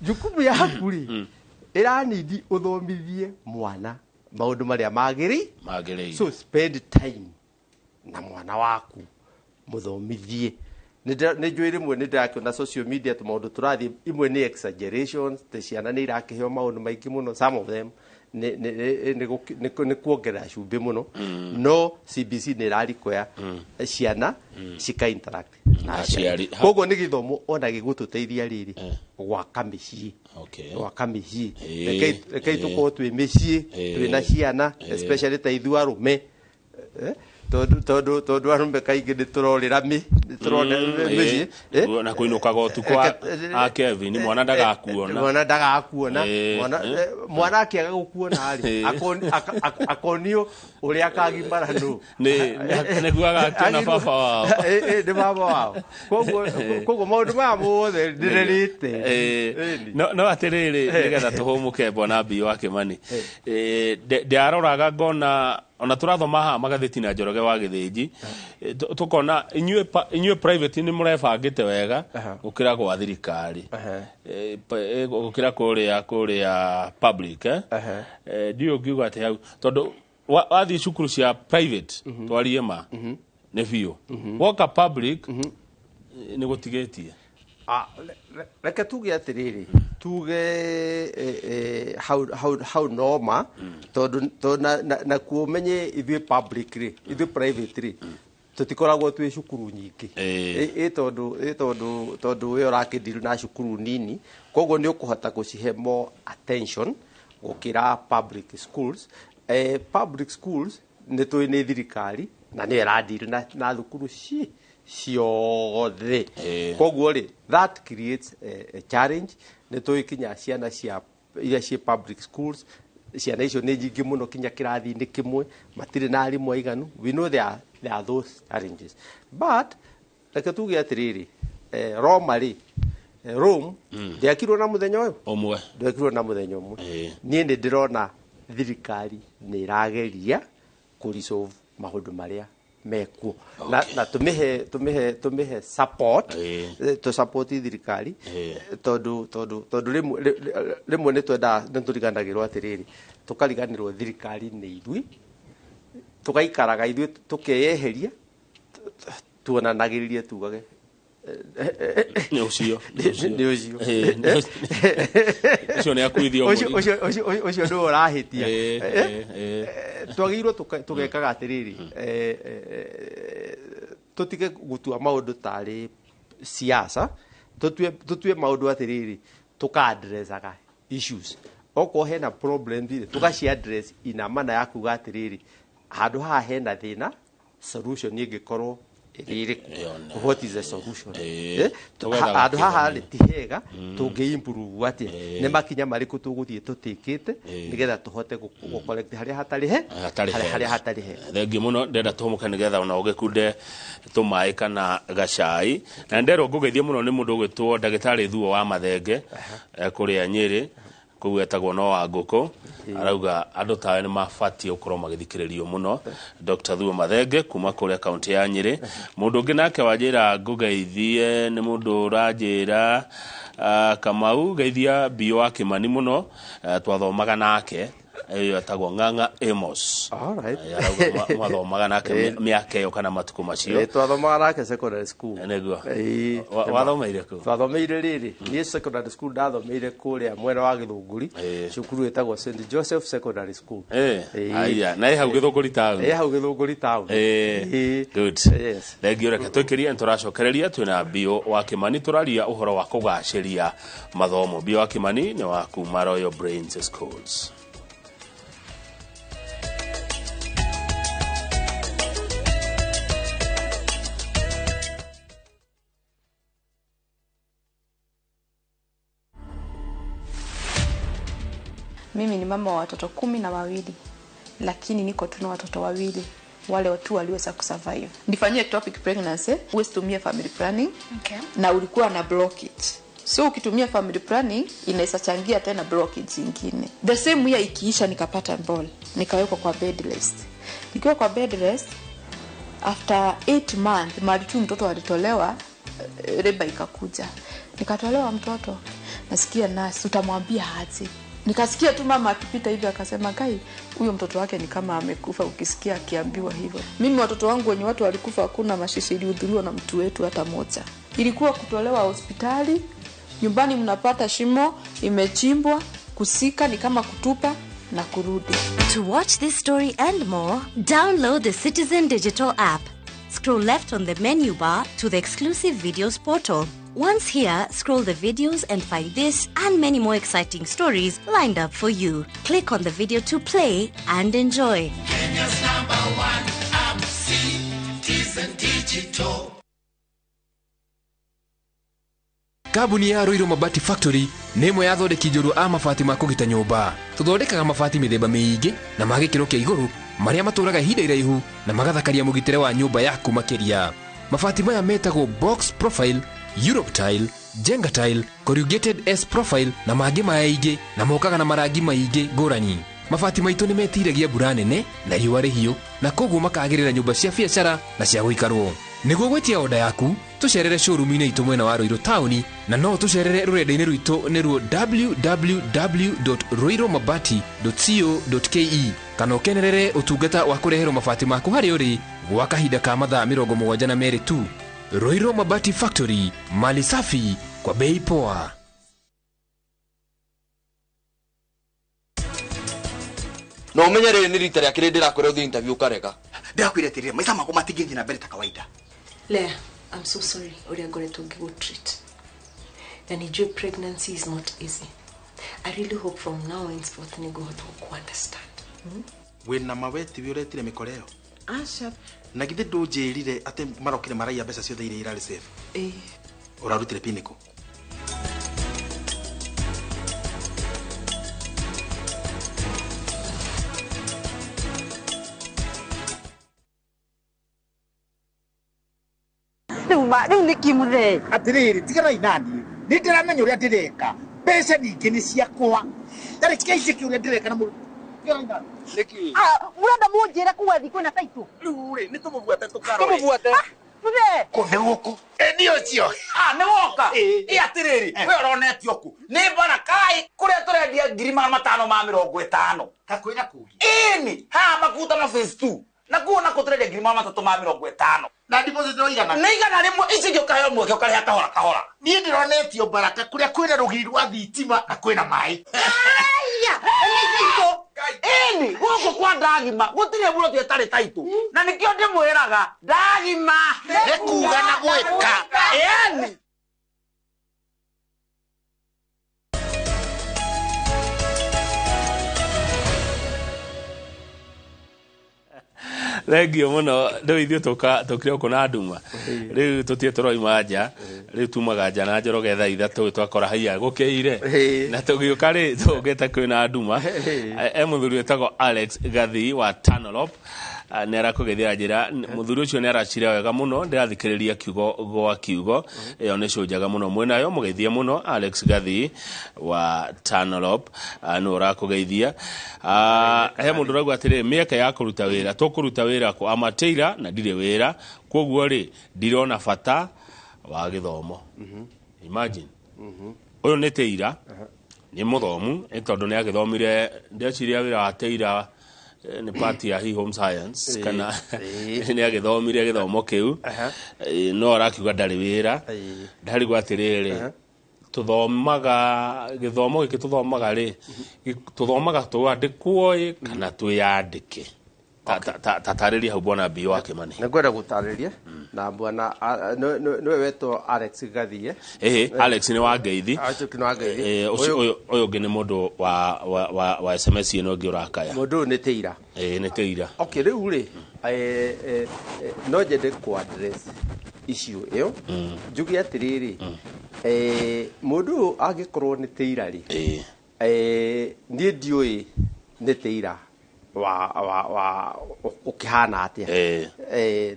jukumu yaku rĩ, ĩranindi ũthomithie mwana maũndũ marĩa magĩrĩire. Magĩrĩire. So spend time na mwana waku, mũthomithie. Nĩ njũĩ rĩmwe nĩ ndĩrakĩona social media tũmaũndũ tũrathiĩ, imwe nĩ exaggerations, te ciana nĩ irakĩheo maũndũ maingĩ mũno, some of them nĩ kuongerera cumbĩ mũno. No CBC nĩ ĩrarikoya ciana cika interact na aciari. Aciari. Koguo nĩ gĩthomo ona gĩgũtũteithia rĩrĩ gwaka mĩciĩ. Gwaka mĩciĩ. Rekei tũkorwo twĩ mĩciĩ, twĩna ciana, especially ta ithuĩ arũme. Tondu arũme kaingĩ nĩ tũrorĩra mĩciĩ. Na kũinũkaga ũtukũ a Kevin, mwana ndagakuona. Mwana ndagakuona. Mwana akĩaga gũkuona rĩ, akonio ũrĩa akagimara nũ. Nĩguo agakĩona baba wao. Nĩ baba wao. Koguo maũndũ maya mothe ndĩrerĩte. No atĩrĩrĩ, nĩgetha tũhũmũke bwana Biũ wa Kĩmani, ndĩaroraga ngona ona tũrathoma haha magathĩti na Njoroge wa Gĩthĩnji, tũkona inyuĩ private nĩ mũrebangĩte wega gũkĩra gwa thirikari, gũkĩra kũrĩa public. Ndiũĩ ũngiuga atĩ hau, tondũ wathiĩ cukuru cia private twarie ma nĩ biũ, woka public nĩ gũtigĩtie. Reke tuge atĩrĩrĩ, tuge hau noma, tondũ nakuo ũmenye ithuĩ public rĩ, ithuĩ private rĩ, tũtikoragwo twĩ cukuru nyingĩ. Tondũ we ũrakĩdeal na cukuru nini, koguo nĩ ũkũhota gũcihe more attention gũkĩra public schools. Public schools nĩ tũĩ nĩ thirikari na nĩyo ĩradeal na thukuru ciothe. Koguo rĩ, that creates a challenge. Nĩ tũĩ kinya ciana cia iria ciĩ public schools, ciana icio nĩ nyingĩ mũno kinya kĩrathi-inĩ kĩmwe, matirĩ na arimũ aiganu. We know there are those challenges, but reke tuge atĩrĩrĩ, Roma rĩ, Rome ndĩakirwo na mũthenya ũyũ ũmwe, ndĩakirwo na mũthenya ũmwe. Niĩ nĩ ndĩrona thirikari nĩ ĩrageria kũ resolve maũndũ marĩa mekuo na tũmĩhe support, tũ support thirikari, tondũ rĩmwe nĩ twendaga, nĩ tũriganagĩrwo atĩrĩrĩ, tũkariganĩrwo thirikari nĩ ithuĩ, tũgaikaraga ithuĩ tũkeyeheria, tuonanagĩrĩrie tugage nĩ ũcio nĩ ũcio ũcio nĩ akuithio, ũcio nĩwe ũrahĩtia. Twagĩrĩirwo tũgekaga atĩrĩrĩ, tũtige gũtua maũndũ tarĩ siasa, tũtue maũndũ atĩrĩrĩ, tũka-addressaga issues. Okorwo hena problems rĩ, tũgaci address ina mana ya kuga atĩrĩrĩ, handũ haha hena thĩna, solution ĩngĩkorwo ĩrĩkũ, what is the solution? Handũ haha rĩ ti hega, tũngĩ improve atĩa, nĩ makinya marĩkũ tũgũthiĩ tũtĩkĩte nĩgetha tũhote gũ correct harĩa hatarĩ he, harĩa hatarĩ he. Thengiũ mũno, ndĩrenda tũhũmũke nĩgetha ona ũgĩkunde tũmaĩ kana gacai. Na nderwo ngũgeithie mũno nĩ mũndũ ũgwĩtwo ndagĩtarĩ Thuo wa Mathenge kũrĩa Nyĩrĩ, kũu etagwo no wa ngũkũ, arauga andũ tawe nĩ mabatiĩ gũkorwo magĩthikĩrĩrio mũno. Dr. Thuo Mathenge kuma kũrĩa kaunti ya Nyĩrĩ. Mũndũ ũngĩ nake wanjĩra ngũgeithie nĩ mũndũ ũranjĩra Kamau, geithia Biũ wa Kĩmani mũno, twathomaga nake, ĩyo etagwo Ng'ang'a Amos. Arauga mwathomaga nake mĩaka ĩyo kana matukũ macio. Twathomaga nake secondary school. Nĩguo. Wathomeire kũ? Twathomeire rĩrĩ, niĩ secondary school ndathomeire kũrĩa mwena wa Gĩthũngũri, cukuru ĩtagwo St Joseph Secondary School. Aya, na ĩ hau Gĩthũngũri town. Ĩ hau Gĩthũngũri town. Good. Thengiũ, reke tũikĩrie, nĩtũracokereria twĩna Biũ wa Kĩmani, tũraria ũhoro wa kũgacĩria mathomo. Biũ wa Kĩmani nĩ wa kuma Royal Brains Schools. Mimi ni mama wa watoto 12, lakini niko tu na watoto wawili wale tu waliweza kusurvive. Nifanyie ectopic pregnancy, usitumie family planning. Na ulikuwa na blockage. So ukitumia family planning inaweza changia tena blockage nyingine. The same year ikiisha nikapata ball, nikawekwa kwa bed rest. Nikiwa kwa bed rest after 8 months mali tu mtoto alitolewa, reba ikakuja. Nikatolewa mtoto. Nasikia nurse utamwambia aje. Nikasikia tu mama akipita hivi akasema, "Kai, huyo mtoto wake ni kama amekufa," ukisikia akiambiwa hivyo. Mimi watoto wangu wenye watu walikufa hakuna mashishi ilihudhuriwa na mtu wetu hata moja. Ilikuwa kutolewa hospitali, nyumbani mnapata shimo imechimbwa, kusika ni kama kutupa na kurudi. To watch this story and more, download the Citizen Digital app. Scroll left on the menu bar to the exclusive videos portal. Once here, scroll the videos and find this and many more exciting stories lined up for you. Click on the video to play and enjoy. Kenya's #1 app, Citizen. Digital. Kambuni ya Ruiru Mabati Factory nĩ ĩmwe ya athondeki njorua a mabati ma kũgita nyũmba. Tũthondekaga mabati mĩthemba mĩingĩ na ma gĩkĩro kĩa igũrũ marĩa matũraga ihinda iraihu na magathakaria mũgitĩre wa nyũmba yaku makĩria. Mabati maya metagwo box profile, Europe tile, Jenga tile, corrugated S profile na mangĩ maingĩ na mokaga na marangi maingĩ ngũrani. Mabati maitũ nĩ metiragia mbura nene na riũa rĩhiũ na koguo makagĩrĩra nyũmba cia biacara na cia gũikarwo. Nĩguo gwĩtia oda yaku tũcerere showroom-inĩ itũ mwena wa Ruiru taũni na no tũcerere rũrenda-inĩ rwitũ nĩruo www.ruirumabati.co.ke kana ũkenerere ũtungata wa kũreherwo mabati maku harĩa ũrĩ gwa kahinda ka mathaa 72 tu. Ruiru Mabati Factory, mali safi kwa bei poa. No umenye rĩrĩ nĩ rita rĩa kerĩ ndĩrakwĩra ũthiĩ interview ũkarega. Ndĩrakwĩra atĩrĩrĩ, maica makwa matingĩthiĩ na mbere ta kawaida. Lea, I'm so sorry ũrĩa ngoretwo ngĩgũtreat. Na nijue pregnancy is not easy. I really hope from now henceforth nĩngũhota gũkũ-understand. Wĩna maweti wĩ ũretire mĩkora ĩyo? Aca. Na githĩ ndũnjĩrire atĩ marokire maraiya mbeca ciothe iria irarĩ safe? Ĩĩ. Ũrarutire pin kũ? Rĩu nĩ kĩ mũthee? Atĩrĩrĩ, tiganai naniĩ, nĩ ndĩramenya ũrĩa ndĩreka. Mbeca ningĩ nĩ ciakwa. Tareke njĩke ũrĩa ndĩreka na mũndũ. Tiganai naniĩ. Nĩkĩ? Mũrenda mũnjĩre kuga thiĩ kwĩna taitũ? Rĩu rĩ, nĩ tũmũbuate tũkarore. Tũmũbuate. Mũthee. Kũ nĩ gũkũ? Ĩ nĩ ũcio. Nĩ woka. Ĩ atĩrĩrĩ, we ũronetio kũ? Nĩ Barakai kũrĩa tũrendia 550,000. Hakuhĩ na kũngĩ. Ĩni, haha Makutano phase 2. Na kuo nako tũrendia 350,000. Na deposit no igana. Nĩ 100, ici ingĩ ũkaheo mweke ũkarĩha kahora kahora. Niĩ ndĩronetio Baraka kũrĩa kwĩna rũgiri rwa thitima na kwĩna maĩ. Aya, nĩ taitũ. Ĩni, gũkũ kwa ndagima gũtirĩ mũndũ ĩtarĩ taitũ. Na nĩkĩo ndĩmwĩraga ndagima. Nĩ kuga na gwĩka. Ĩni. Thengio muno rĩu ithuĩ tũkire gũkũ na nduma rĩu tũtirĩ tũroima nja rĩu tumaga nja na Njoroge thaa 3 twakora haiya gũkĩire na tũgĩũka rĩ tũngĩte kwĩna nduma. E mũthuri wĩtagwo Alex Gathii wa Tanolop nĩ arakũgeithia njĩra. Mũthuri ũcio nĩ aracira wega mũno, ndĩrathikĩrĩria kiugo gwa kiugo, ĩyo nĩ show njega mũno mwĩnayo, mũgeithie mũno Alex Gathii wa Tanolop nĩ ũrakũgeithia. He mũndũ ũrauga atĩrĩrĩ, mĩeke ya kũruta wĩra, tũkũruta wĩra kũ amateira na ndirĩ wĩra, koguo rĩ ndirona bata wa gĩthomo. Imagine ũyũ nĩ teira, nĩ mũthomu tondũ nĩ agĩthomire, ndeciria wĩra wa teira nĩ part ya home science kana nĩ agĩthomire gĩthomo kĩu, no arakiuga ndarĩ wĩra. Ndarigwo atĩrĩrĩ, tũthomaga gĩthomo gĩkĩ tũthomaga rĩ, tũthomaga twandĩkwo ĩ kana twĩyandĩke? Tatarĩria hau bwana B wa Kimani. Nĩ ngwenda gũtarĩria na bwana nĩwe wetwo Alex Gathie. Ĩhĩ, Alex nĩ wa Ngeithi. Ũyũ ũngĩ nĩ mũndũ wa SMS ĩno ĩngĩ ũrakaya. Mũndũ ũyũ nĩ teira. Ĩĩ nĩ teira. Okay, rĩu rĩ no nyende kũ address issue ĩyo. Njuge atĩrĩrĩ, mũndũ ũyũ angĩkorwo nĩ teira rĩ, niĩ ndiũĩ nĩ teira wa ũkĩhana atĩa.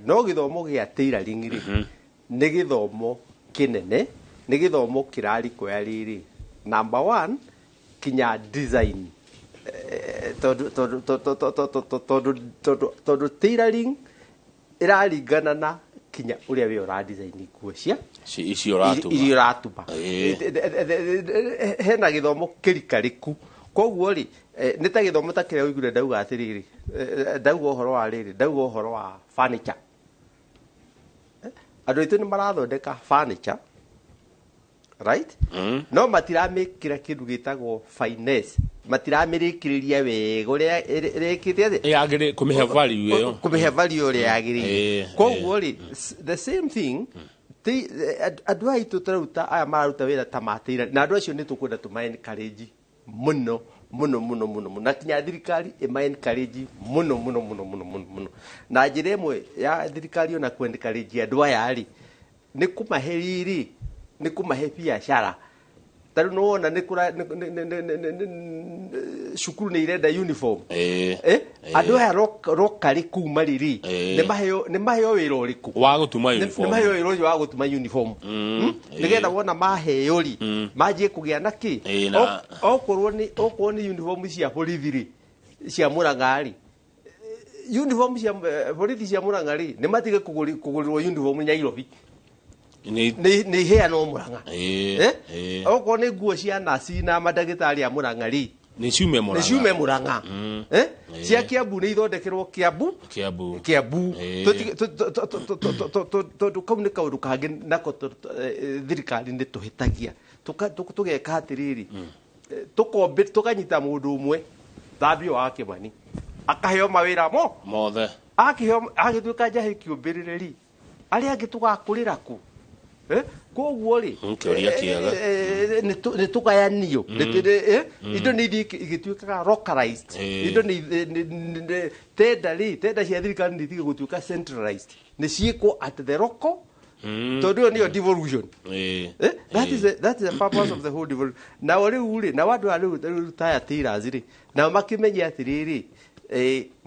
No gĩthomo gĩa tailoring rĩ nĩ gĩthomo kĩnene, nĩ gĩthomo kĩrarikoya rĩrĩ number 1 kinya design, tondũ tailoring ĩraringana na kinya ũrĩa we ũra design nguo cia icio ũratuma, iria ũratuma. Hena gĩthomo kĩrikarĩku. Koguo rĩ nĩ ta gĩthomo ta kĩrĩa ũiguire ndauga atĩrĩrĩ, ndauga ũhoro wa rĩrĩ, ndauga ũhoro wa furniture. Andũ aitũ nĩ marathondeka furniture, right? No matiramĩkĩra kĩndũ gĩtagwo finesse, matiramĩrĩkĩrĩria wega ũrĩa ĩrĩkĩte atĩ yagĩrĩire kũmĩhe value ĩyo, kũmĩhe value ũrĩa yagĩrĩire. Koguo rĩ the same thing, andũ aya aitũ tũraruta aya mararuta wĩra ta mateira, na andũ acio nĩ tũkwenda tũma encourage mũno Mũno mũno mũno mũno, na kinya thirikari ĩma encourage mũno mũno mũno mũno mũno mũno. Na njĩra ĩmwe ya thirikari ona ku encourage andũ aya rĩ, nĩ kũmahe rĩrĩ, nĩ kũmahe biacara. Ta rĩu nĩwona nĩ kũra cukuru nĩ irenda uniform. Andũ aya rokarĩ kuma rĩrĩ, nĩ maheo wĩra ũrĩkũ? Wa gũtuma Nĩ uniform. maheo wĩra ũcio wa gũtuma uniform, nĩgetha wona maheo rĩ, manjie kũgĩa na kĩ. Okorwo nĩ uniform cia borithi rĩ, cia Mũrang'a rĩ, uniform cia borithi cia Mũrang'a rĩ, nĩ matige kũgũrĩrwo uniform Nairobi. Nĩ iheanwo Mũrang'a. Okorwo nĩ nguo cia naci na mandagĩtarĩ a Mũrang'a rĩ, Nĩ ciume nĩ Mũrang'a. ciume Mũrang'a. Cia Kiambu nĩ ithondekerwo Kiambu. Kiambu. Kiambu. Tondũ kau nĩ kaũndũ kangĩ nako thirikari nĩ tũhĩtagia. Tũgeka atĩrĩrĩ, tũkombe tũkanyita mũndũ ũmwe thambio wa Kĩmani, akaheo mawĩra mo mothe. Akĩheo agĩtuĩka njahĩ kĩũmbĩrĩre rĩ, arĩa angĩ tũgakũrĩra kũ? Koguo rĩ, Kĩũria kĩega. Nĩ tũgayanio. Indo nĩ ithiĩ igĩtuĩkaga localized. Indo nĩ tenda rĩ, tenda cia thirikari nĩ itige gũtuĩka centralized, nĩ ciĩkwo at the local, tondũ ĩyo nĩyo devolution. That is the purpose of the whole devolution. Nao rĩu rĩ, nao andũ a rĩu taya tailors rĩ, nao makĩmenye atĩrĩrĩ,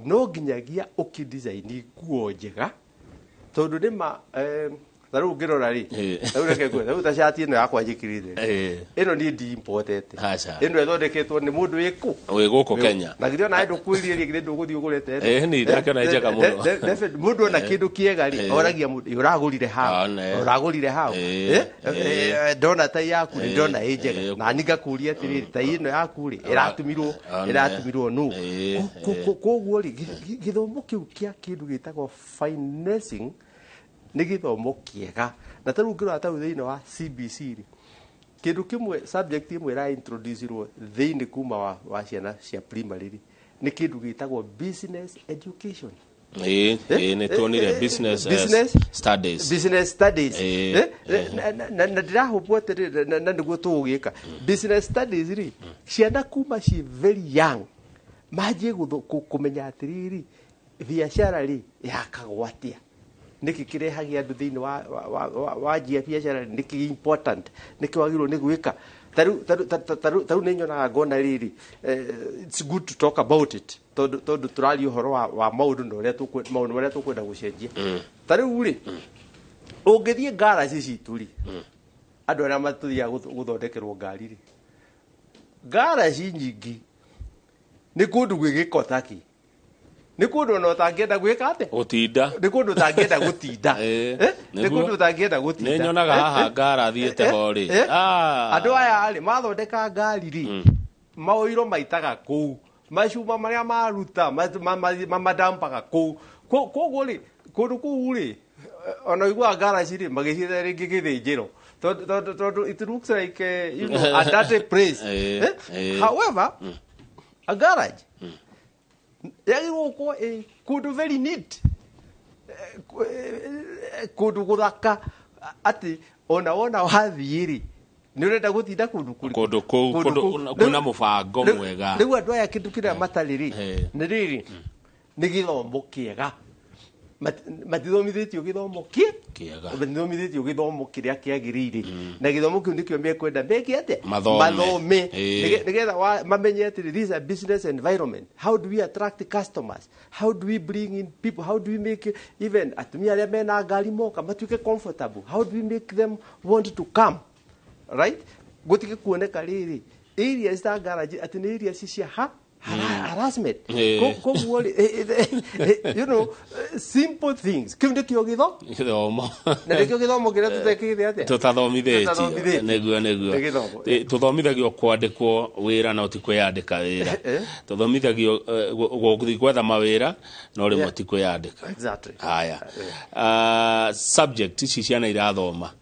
no nginyagia ũkĩdesign nguo njega, tondũ nĩma ta rĩu ũngĩrora rĩ, ta rĩu reke ngwĩre, ta rĩu ta cati ĩno yakwa njĩkĩrĩte, ĩno niĩ ndi-importete. Aca. Ĩno ĩthondeketwo nĩ mũndũ wĩkũ? Wĩ gũkũ Kenya. Na githĩ ona ndũkwĩrire rĩ, githĩ ndũgũthiĩ ũgũrĩte ĩno? Ni ndakĩona nĩ njega mũno. Mũndũ ona kĩndũ kĩega rĩ, oragia mũndũ, "Ĩ, ũragũrire hau? One. Ũragũrire hau?" Ndona tai yaku rĩ, ndona ĩ njega. Na ni ngakũria atĩrĩrĩ, tai ĩno yaku rĩ, ĩratumirwo One. ĩratumirwo nũ? Koguo rĩ, gĩthomo kĩu kĩa kĩndũ gĩtagwo financing nĩ gĩthomo kĩega. Na ta rĩu ũngĩrora ta rĩu thĩinĩ wa CBC rĩ, kĩndũ kĩmwe, subject ĩmwe ĩra introduce-irwo thĩinĩ kuma wa ciana cia primary rĩ, nĩ kĩndũ gĩtagwo business education. Ĩĩ, nĩ tuonire business studies. Business studies. Na ndĩrahũmbwo atĩrĩrĩ, na nĩguo tũgũgĩka business studies rĩ, ciana kuma ci very young manjie kũmenya atĩrĩrĩ, biacara rĩ, yakagwo atĩa, nĩkĩ kĩrehagia andũ thĩinĩ wa wanjia biacara, nĩkĩ important, nĩkĩ wagĩrĩirwo nĩ gwĩka. Ta rĩu nĩ nyonaga ngona rĩrĩ, it's good to talk about it, tondũ tũraria ũhoro wa maũndũ na ũrĩa maũndũ marĩa tũkwenda gũcenjia. Ta rĩu rĩ, ũngĩthiĩ ngaraci citũ rĩ, andũ arĩa matũthiaga gũthondekerwo ngari rĩ, ngaraci nyingĩ nĩ kũndũ gwĩ gĩko taki, nĩ kũndũ ona ũtangĩenda gwĩka atĩa? Gũtinda. Nĩ kũndũ ũtangĩenda gũtinda. Nĩ kũndũ ũtangĩenda gũtinda. Nĩ nyonaga haha ngara thiĩte ho rĩ. Andũ aya rĩ, mathondeka ngari rĩ, maũiro maitaga kũu, macuma marĩa maruta mamadampaga kũu. Koguo rĩ, kũndũ kũu rĩ, ona ũiguaga ngaraci rĩ magĩciĩta rĩngĩ gĩthĩnjĩro, tondũ it looks like a dirty place. However, a garage yagĩrĩirwo gũkorwo ĩ kũndũ very neat, kũndũ gũthaka, atĩ ona wona wathiĩ rĩ, nĩ ũrenda gũtinda kũndũ kũrĩkũ? Kũndũ kũu. Kũndũ kũndũ kũu. Kwĩna mũbango mwega. Rĩu andũ aya kĩndũ kĩrĩa matarĩ rĩ, nĩ rĩrĩ, nĩ gĩthomo kĩega. Matithomithĩtio gĩthomo kĩ kĩega. Matithomithĩtio gĩthomo kĩrĩa kĩagĩrĩire, na gĩthomo kĩu nĩkĩo mekwenda meke atĩa? Mathome. Mathome. Nĩgetha mamenye atĩrĩ, this is a business environment. How do we attract customers? How do we bring in people? How do we make even atumia arĩa mena ngari moka matuĩke comfortable? How do we make them want to come, right? Gũtige kuoneka rĩrĩ areas ta garage atĩ nĩ areas cia harassment. Koguo rĩ, simple things, kĩu nĩkĩo gĩtho gĩthomo. Na nĩkĩo gĩthomo kĩrĩa tũtekĩte atĩa? Tũtathomithĩtio. Tũtathomithĩtio. Nĩguo. Nĩ gĩthomo. Tũthomithagio kwandĩkwo wĩra no ti kwĩyandĩka wĩra. Tũthomithagio gũthiĩ gwetha mawĩra no rĩmwe ti kwĩyandĩka. Haya. Subject ici ciana irathoma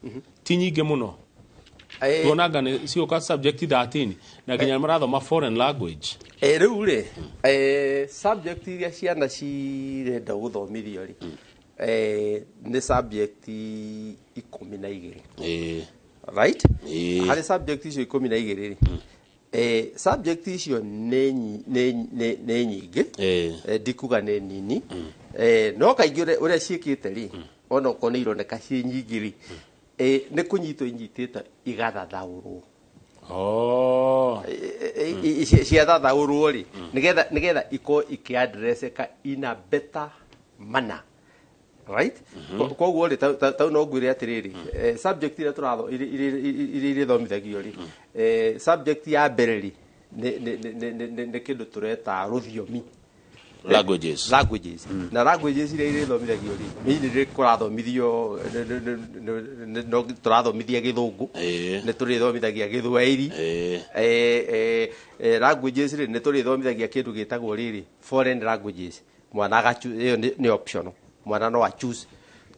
ti nyingĩ mũno. Tuonanga nĩ ciũka subject 13 na nginya marathoma foreign language. Rĩu rĩ, subject iria ciana cirenda gũthomithio rĩ, nĩ subject 12. Right? Harĩ subject icio 12 rĩ, Subject icio nĩ nyingĩ, ndikuga nĩ nini, no kaingĩ ũrĩa ciĩkĩte rĩ, ona okorwo nĩ ironeka ciĩ nyingĩ rĩ, nĩ kũnyitwo inyitĩte igathathaũrwo. Ciathathaũrwo rĩ, nĩgetha ikorwo ikĩaddresseka in a better manner. Right? Koguo rĩ, tau no ngwĩre atĩrĩrĩ, subject iria tũratho iria irĩthomithagio rĩ, subject ya mbere rĩ nĩ kĩndũ tũreta rũthiomi. Languages. Na languages iria irĩthomithagio rĩ, nĩ rĩ kũrathomithio, no tũrathomithia Gĩthũngũ, nĩ tũrĩthomithagia Gĩthwaĩri, languages rĩ nĩ tũrĩthomithagia kĩndũ gĩtagwo rĩrĩ foreign languages. Mwana ĩyo nĩ optional, mwana no a choose,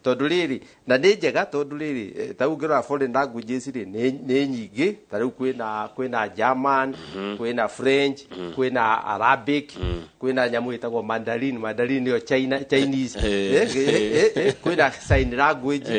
tondũ rĩrĩ na nĩ njega, tondũ rĩrĩ ta ũngĩrora foreign languages rĩ nĩ nyingĩ. Ta rĩu kwĩna German, kwĩna French, kwĩna Arabic, kwĩna nyamũ ĩtagwo Mandarin. Mandarin nĩyo China, Chinese, kwĩna sign language,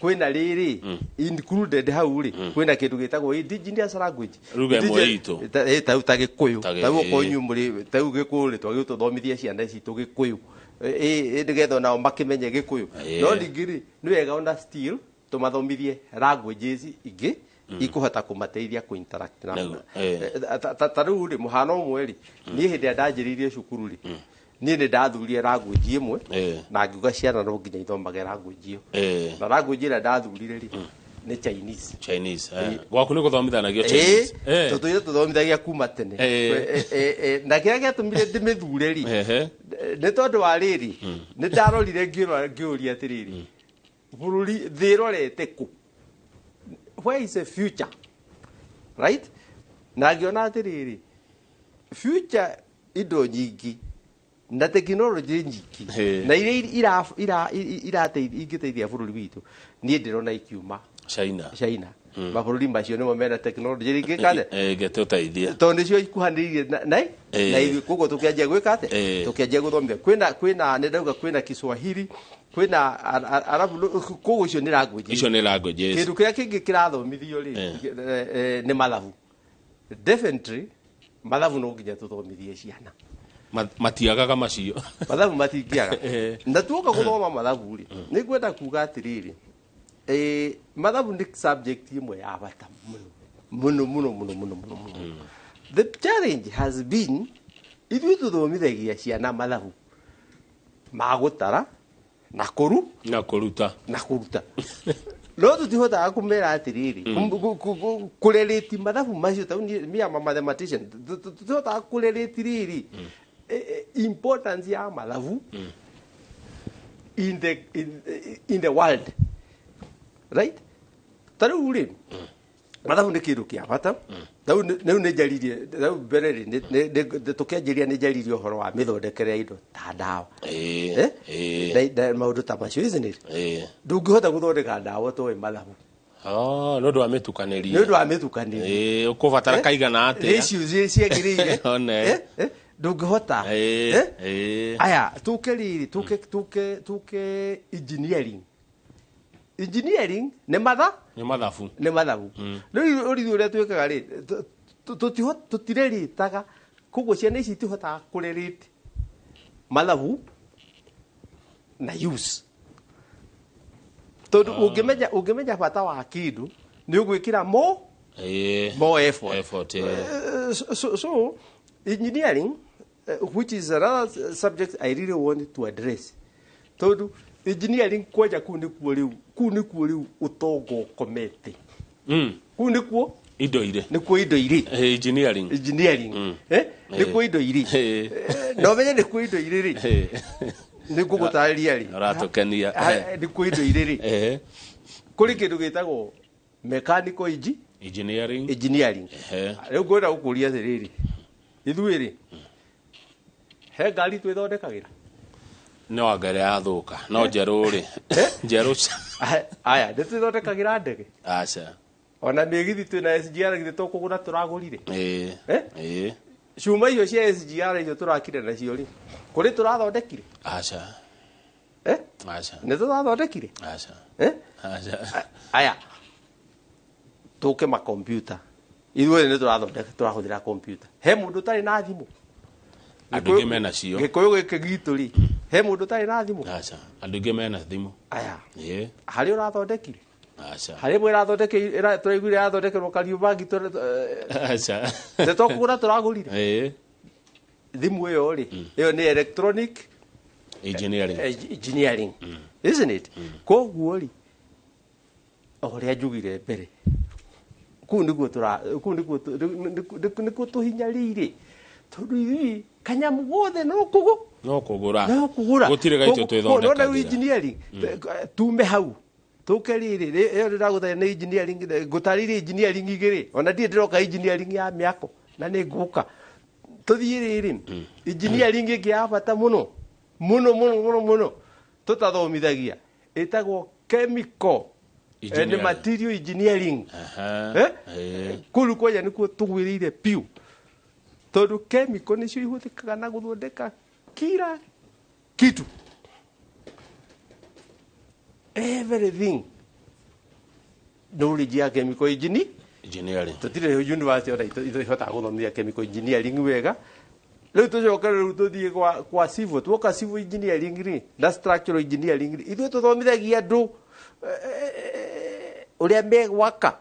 kwĩna rĩrĩ included hau rĩ kwĩna kĩndũ gĩtagwo indigenous language. Lugha ĩmwe itũ. Ta ta Gĩkũyũ, ta rĩu okorwo inyuĩ mũrĩ ta rĩu Gĩkũyũ rĩ, twagĩrĩirwo tũthomithie ciana citũ Gĩkũyũ nĩgetha onao makĩmenye Gĩkũyũ. No ningĩ rĩ, nĩ wega ona still tũmathomithie languages ingĩ ikũhota kũmateithia kũ-interact na ta rĩu rĩ, mũhano ũmwe rĩ, niĩ hĩndĩ ĩrĩa ndanjĩrĩirie cukuru rĩ, niĩ nĩ ndathurie language ĩmwe na ngiuga ciana no nginya ithomage language ĩyo, na language ĩrĩa ndathurire rĩ nĩ Chinese. Chinese. Gwaku nĩ gũthomithanagio Chinese? Tũtũire tũthomithagia kuma tene. Na kĩrĩa gĩatũmire ndĩmĩthure rĩ, nĩ tondũ wa rĩrĩ, nĩ ndarorire ngĩũria atĩrĩrĩ, bũrũri thĩ ĩrorete kũ, where is the future, right? Na ngĩona atĩrĩrĩ, future indo nyingĩ na tekinoronjĩ nyingĩ na iria ingĩteithia bũrũri witũ, niĩ ndĩrona ikiuma China. China. Mabũrũri macio nĩmo mena tekinoronjĩ ĩngĩka atĩa? Ĩngĩtũteithia. Tondũ nĩcio ikuhanĩrĩirie na ithuĩ, koguo tũkĩanjia gwĩka atĩa? Tũkĩanjia gũthomithia. Kwĩna nĩ ndauga kwĩna Kiswahili, kwĩna Arabu, koguo icio nĩ languages. Icio nĩ languages. Kĩndũ kĩrĩa kĩngĩ kĩrathomithio rĩ nĩ mathabu. Definitely mathabu no nginya tũthomithie ciana. Matiagaga macio. Mathabu matingĩaga. Na tuoka gũthoma mathabu rĩ, nĩ ngwenda kuga atĩrĩrĩ, mathabu nĩ subject ĩmwe ya bata mũno mũno mũno mũno mũno mũno. The challenge has been ithuĩ tũthomithagia ciana mathabu ma gũtara na kũruta na kũruta, no tũtihotaga kũmera atĩrĩrĩ kũrelate mathabu macio. Ta me am a mathematician, tũtihotaga kũrelate rĩrĩ importance ya mathabu in the world, right? Ta rĩu rĩ, mathabu nĩ kĩndũ kĩa bata. Rĩu nĩ njaririe rĩu mbere rĩ, tũkĩanjĩria nĩ njaririe ũhoro wa mĩthondekere ya indo ta ndawa, maũndũ ta macio, isn't it? Ndũngĩhota gũthondeka ndawa ũtoĩ mathabu. Nĩ ũndũ wa mĩtukanĩrie. Nĩ ũndũ wa mĩtukanĩrie. Ũkũbatara kaigana atĩa? Ratio ciagĩrĩire. Ndũngĩhota. Aya, tũke rĩrĩ, tũke engineering. Engineering nĩ matha? Nĩ mathabu. Nĩ mathabu. Rĩu ũrĩa ũrĩa twĩkaga rĩ, tũtirerĩtaga, koguo ciana ici itihotaga kũrelate mathabu na use. Tondũ ũngĩmenya bata wa kĩndũ nĩ ũgwĩkĩra more effort. So engineering, which is another subject I really want to address. Tondũ engineering kwanja kũu nĩkuo rĩu, kũu nĩkuo rĩu ũtonga ũkomete. Kũu nĩkuo indo irĩ. Nĩkuo indo irĩ. Engineering. Engineering. Nĩkuo indo irĩ. No menye nĩkuo indo irĩ rĩ. Nĩ ngũgũtarĩria rĩ. Ũratũkenia. Nĩkuo indo irĩ rĩ. Kũrĩ kĩndũ gĩtagwo mechanical engineering. Engineering. Rĩu ngwenda gũkũria atĩrĩrĩ, ithuĩ rĩ, he ngari twĩthondekagĩra? No anga ĩrĩa yathũka, no njerũ rĩ. Njerũ. Aya, nĩ twĩthondekagĩra ndege? Aca. Ona mĩgithi twĩna SGR githĩ to kũgũra tũragũrire? Cuma icio cia SGR icio tũrakire nacio rĩ, kũrĩ tũrathondekire? Aca. Aca. Nĩ tũrathondekire? Aca. Aca. Aya, tũke makompiuta. Ithuothe nĩ tũrathondeka tũrahũthĩra computer. He mũndũ ũtarĩ na thimũ? Andũ aingĩ mena cio. Gĩkũyũ gĩkĩ gitũ rĩ, he mũndũ ũtarĩ na thimũ? Aca, andũ aingĩ mena thimũ. Aya. Ĩĩ. Harĩa ũrathondekire? Aca. Harĩa ĩmwe ĩrathondeke tũraiguire ĩrathondekerwo Kariũbangi. Aca. Nĩ tokũgũra tũragũrire. Ĩĩ. Thimũ ĩyo rĩ, ĩyo nĩ electronic engineering. Engineering, isn't it? Koguo rĩ, o ũrĩa njugire mbere, kũu nĩguo tũra kũu nĩguo nĩkuo tũhinyarĩire, tondũ ithuĩ kanyamu gothe no kũgũ no kũgũra. No kũgũra. Gũtirĩ gaitũ. Koguo nona rĩu twĩthondekagĩra. Engineering tume hau tũke rĩrĩ ĩyo ndĩragũtarĩria nĩ engineering, ngũtarĩirie engineering igĩrĩ, ona ndirĩ ndĩroka engineering ya mĩako na nĩ ngũka tũthiĩ rĩrĩ engineering ĩngĩ ya bata mũno mũno mũno mũno mũno tũtathomithagia, ĩtagwo chemical and Engineering. material engineering. Aha. Eh? Ĩĩ. Kũu kwanja nĩkuo tũgwĩrĩire piũ, tondũ chemical nĩcio ihũthĩkaga na gũthondeka kila kitu, everything, knowledge ya chemical engineering. Engineering. Tũtirĩ university ona ihotaga gũthomithia chemical engineering wega. Rĩu tũcoke rĩu tũthiĩ kwa civil, tuoka civil engineering rĩ na structural engineering rĩ, ithuĩ tũthomithagia andũ ũrĩa megwaka,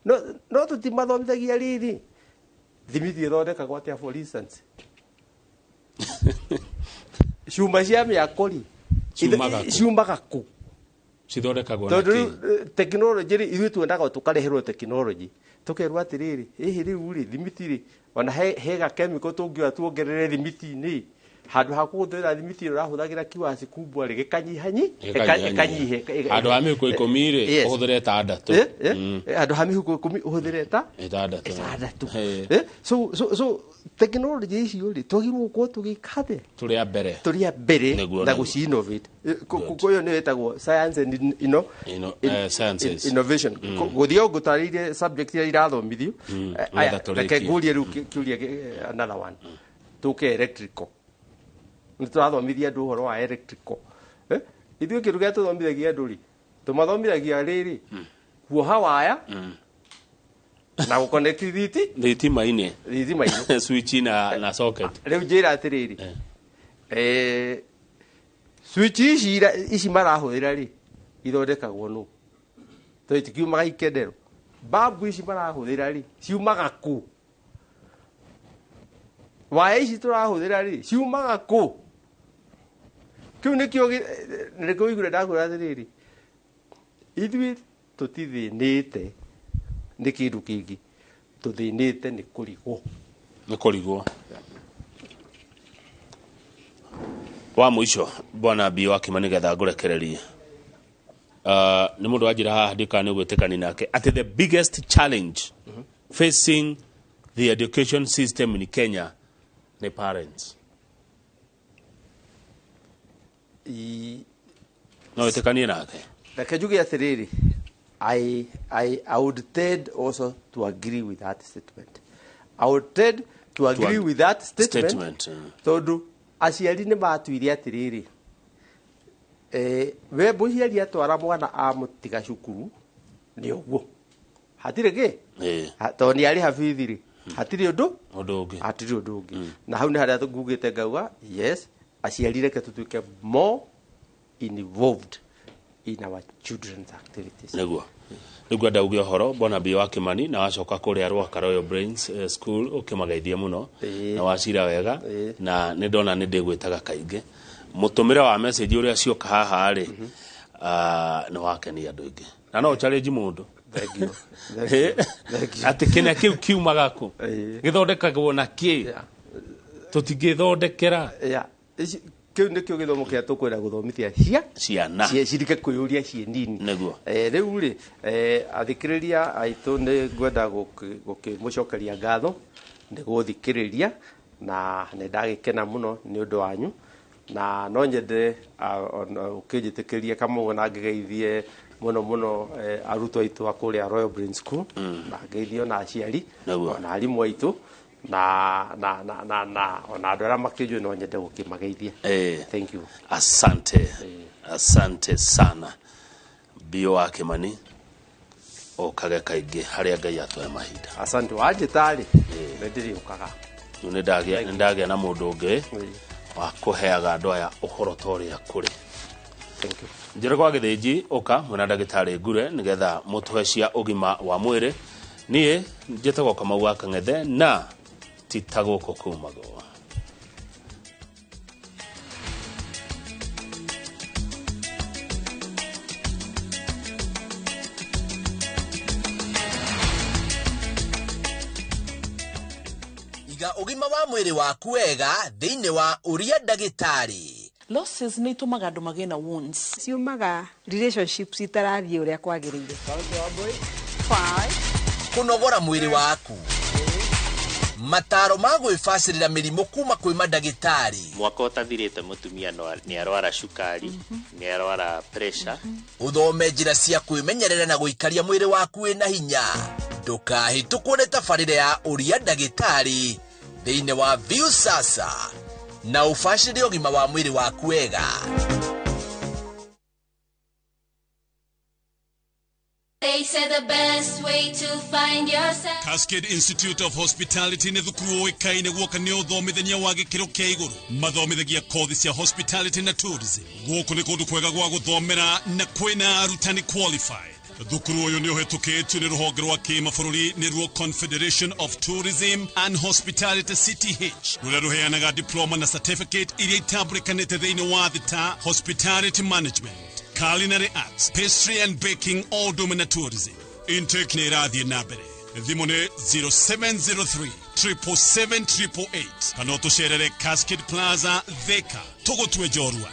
no tũtimathomithagia rĩrĩ thimiti ĩthondekagwo atĩa. For instance, cuma cia mĩako rĩ, Ciumaga kũ? Ciumaga kũ? Cithondekagwo na Tondũ kĩ? rĩu technology rĩ, ithuĩ twendaga tũkareherwo technology, tũkerwo atĩrĩrĩ, ĩhĩ rĩu rĩ, thimiti rĩ, ona he ga chemical tũngĩoya tuongerere thimiti-inĩ, handũ ha kũhũthĩra thimiti ĩrĩa ũrahũthagĩra kiwasi kubwa rĩ, gĩkanyihanyi Gĩkanyihanyiha. Gĩkanyihe. Handũ ha mĩhuko 10 rĩ, Yes. ũhũthĩre 6. Handũ ha mĩhuko 10 ũhũthĩre ta 6. 6. Ĩĩ. So technology icio rĩ, twagĩrĩirwo gũkorwo tũgĩka atĩa? Tũrĩ a mbere. Tũrĩ a mbere Nĩguo, na nĩguo. gũci-innovate. Ũyũ nĩyo ĩtagwo science and sciences. Innovation. Gũthiĩ o ngũtarĩirie subject iria irathomithio. Aya, Nĩgetha tũrĩkie. Reke ngũrie rĩu kĩũria another one, tũke electrical. Nĩ tũrathomithia andũ ũhoro wa electrical. Ithuĩ kĩndũ kĩrĩa tũthomithagia andũ rĩ, tũmathomithagia rĩrĩ, kuoha waya na gũconnect thiti thitima-inĩ. Thitima-inĩ. Switch na socket. Rĩu njĩra atĩrĩrĩ, switch ici ici marahũthĩra rĩ, ithondekagwo nũ? Tondũ itikiumaga ikendero. Babu ici marahũthĩra rĩ, ciumaga kũ? Waya ici tũrahũthĩra rĩ, ciumaga kũ? Kĩu nĩkĩo nĩkĩo ũiguire ndakwĩra atĩrĩrĩ, ithuĩ tũtithĩnĩte nĩ kĩndũ kĩngĩ, tũthĩnĩte nĩ kũrigwo. Nĩ kũrigwo. Wa mũico, bwana B wa Kĩma, nĩgetha ngũrekererie, nĩ mũndũ wanjĩra haha, ndikana nĩ gwĩtĩkani nake, atĩ the biggest challenge facing the education system in Kenya nĩ parents. No wĩtĩkanie nake? Reke njuge atĩrĩrĩ, I would tend also to agree with that statement. I would tend to agree with that statement, Statement. Tondũ aciari nĩ matuire atĩrĩrĩ, we mũciari atwara mwana amũtiga cukuru nĩ ũguo, hatirĩ kĩ. Tondũ nĩ arĩha bithi rĩ, hatirĩ ũndũ. Ũndũ ũngĩ. Hatirĩ ũndũ ũngĩ. Na hau nĩ harĩa ngugĩte ngauga yes, aciari reke tũtuĩke more involved in our children's activities. Nĩguo rĩu ngwenda uge ũhoro bwana B wa Kĩmani, na wacoka kũrĩa Rwaka Royal Brains School ũkĩmageithie mũno. Na wacira wega. Na nĩ ndona nĩ ndĩgwĩtaga kaingĩ, mũtũmĩre wa message ũrĩa cioka haha rĩ, nĩ wakenia andũ aingĩ na no challenge mũndũ. Thank you. Thank you. Thank you. Atĩ kĩna kĩu kiumaga kũ, gĩthondekagwo na kĩ, tũtingĩthondekera. Yeah. Kĩu nĩkĩo gĩthomo kĩrĩa tũkwenda gũthomithia cia ciana. Cirike kwĩyũria ciĩ nini. Nĩguo. Rĩu rĩ, athikĩrĩria aitũ, nĩ ngwenda gũkĩmũcokeria ngatho nĩ gũthikĩrĩria, na nĩ ndagĩkena mũno nĩ ũndũ wanyu, na no nyende ona ũkĩnjĩtĩkĩrie kamũgo na ngĩgeithie mũno mũno arutwo aitũ a kũrĩa Royal Brain School, na ngeithie ona aciari, ona arimũ aitũ, na ona andũ arĩa makĩnjũĩ, no nyende gũkĩmageithia. Thank you. Asante, asante sana, Bio wa Kimani. Ũkage kaingĩ harĩa Ngai atũhe mahinda. Asante, wanjĩta-rĩ, nĩ ndĩrĩũkaga. Rĩu nĩ ndagĩa na mũndũ ũngĩ wa kũheaga andũ aya ũhoro ta ũrĩa kũrĩ. Thank you. Njĩra kwa Gĩthĩnji, ũka mwĩna ndagĩtarĩ Ngure nĩgetha mũtũhe cia ũgima wa mwĩrĩ. Niĩ njĩtagwo Kamau wa Kang'ethe na ti ta gũkũ kumagwo. Iga ũgima wa mwĩrĩ waku wega thĩinĩ wa ũria ndagĩtarĩ. Losses nĩ itũmaga andũ magĩe na wounds. Ciumaga relationships itarathiĩ ũrĩa kwagĩrĩire. Kũnogora mwĩrĩ waku, mataro ma gwĩbacĩrĩra mĩrimũ kuma kwĩ mandagĩtarĩ. Mwaka ũtathirĩte mũtumia nĩ arwara cukari, nĩ arwara pressure. Ũthome njĩra cia kwĩmenyerera na gũikaria mwĩrĩ waku wĩna hinya. Ndũkahĩtũkwo nĩ tabarĩra ya ũria ndagĩtarĩ thĩinĩ wa Viusasa na ũbacĩrĩre ũgima wa mwĩrĩ waku wega. They say the best way to find yourself. Cascade Institute of Hospitality nĩ thukuru ũĩkaine guoka nĩ ũthomithania wa gĩkĩro kĩa igũrũ. Mathomithagia kothi cia hospitality na tourism. Gũkũ nĩ kũndũ kwega gwa gũthomera na kwĩna arutani qualified. Thukuru ũyũ nĩ ũhĩtũkĩtio nĩ rũhonge rwa kĩmabũrũri nĩruo Confederation of Tourism and Hospitality CTH, rũrĩa rũheanaga diploma na certificate iria itambũrĩkanĩte thĩinĩ wa thĩ ta hospitality management, culinary arts, pastry and baking, all ũndũ ũmwe na tourism. Intake nĩ ĩrathiĩ na mbere. Thimũ nĩ 0703 777 888 kana ũtũcerere Cascade Plaza, Thika. Tũgũtue njorua.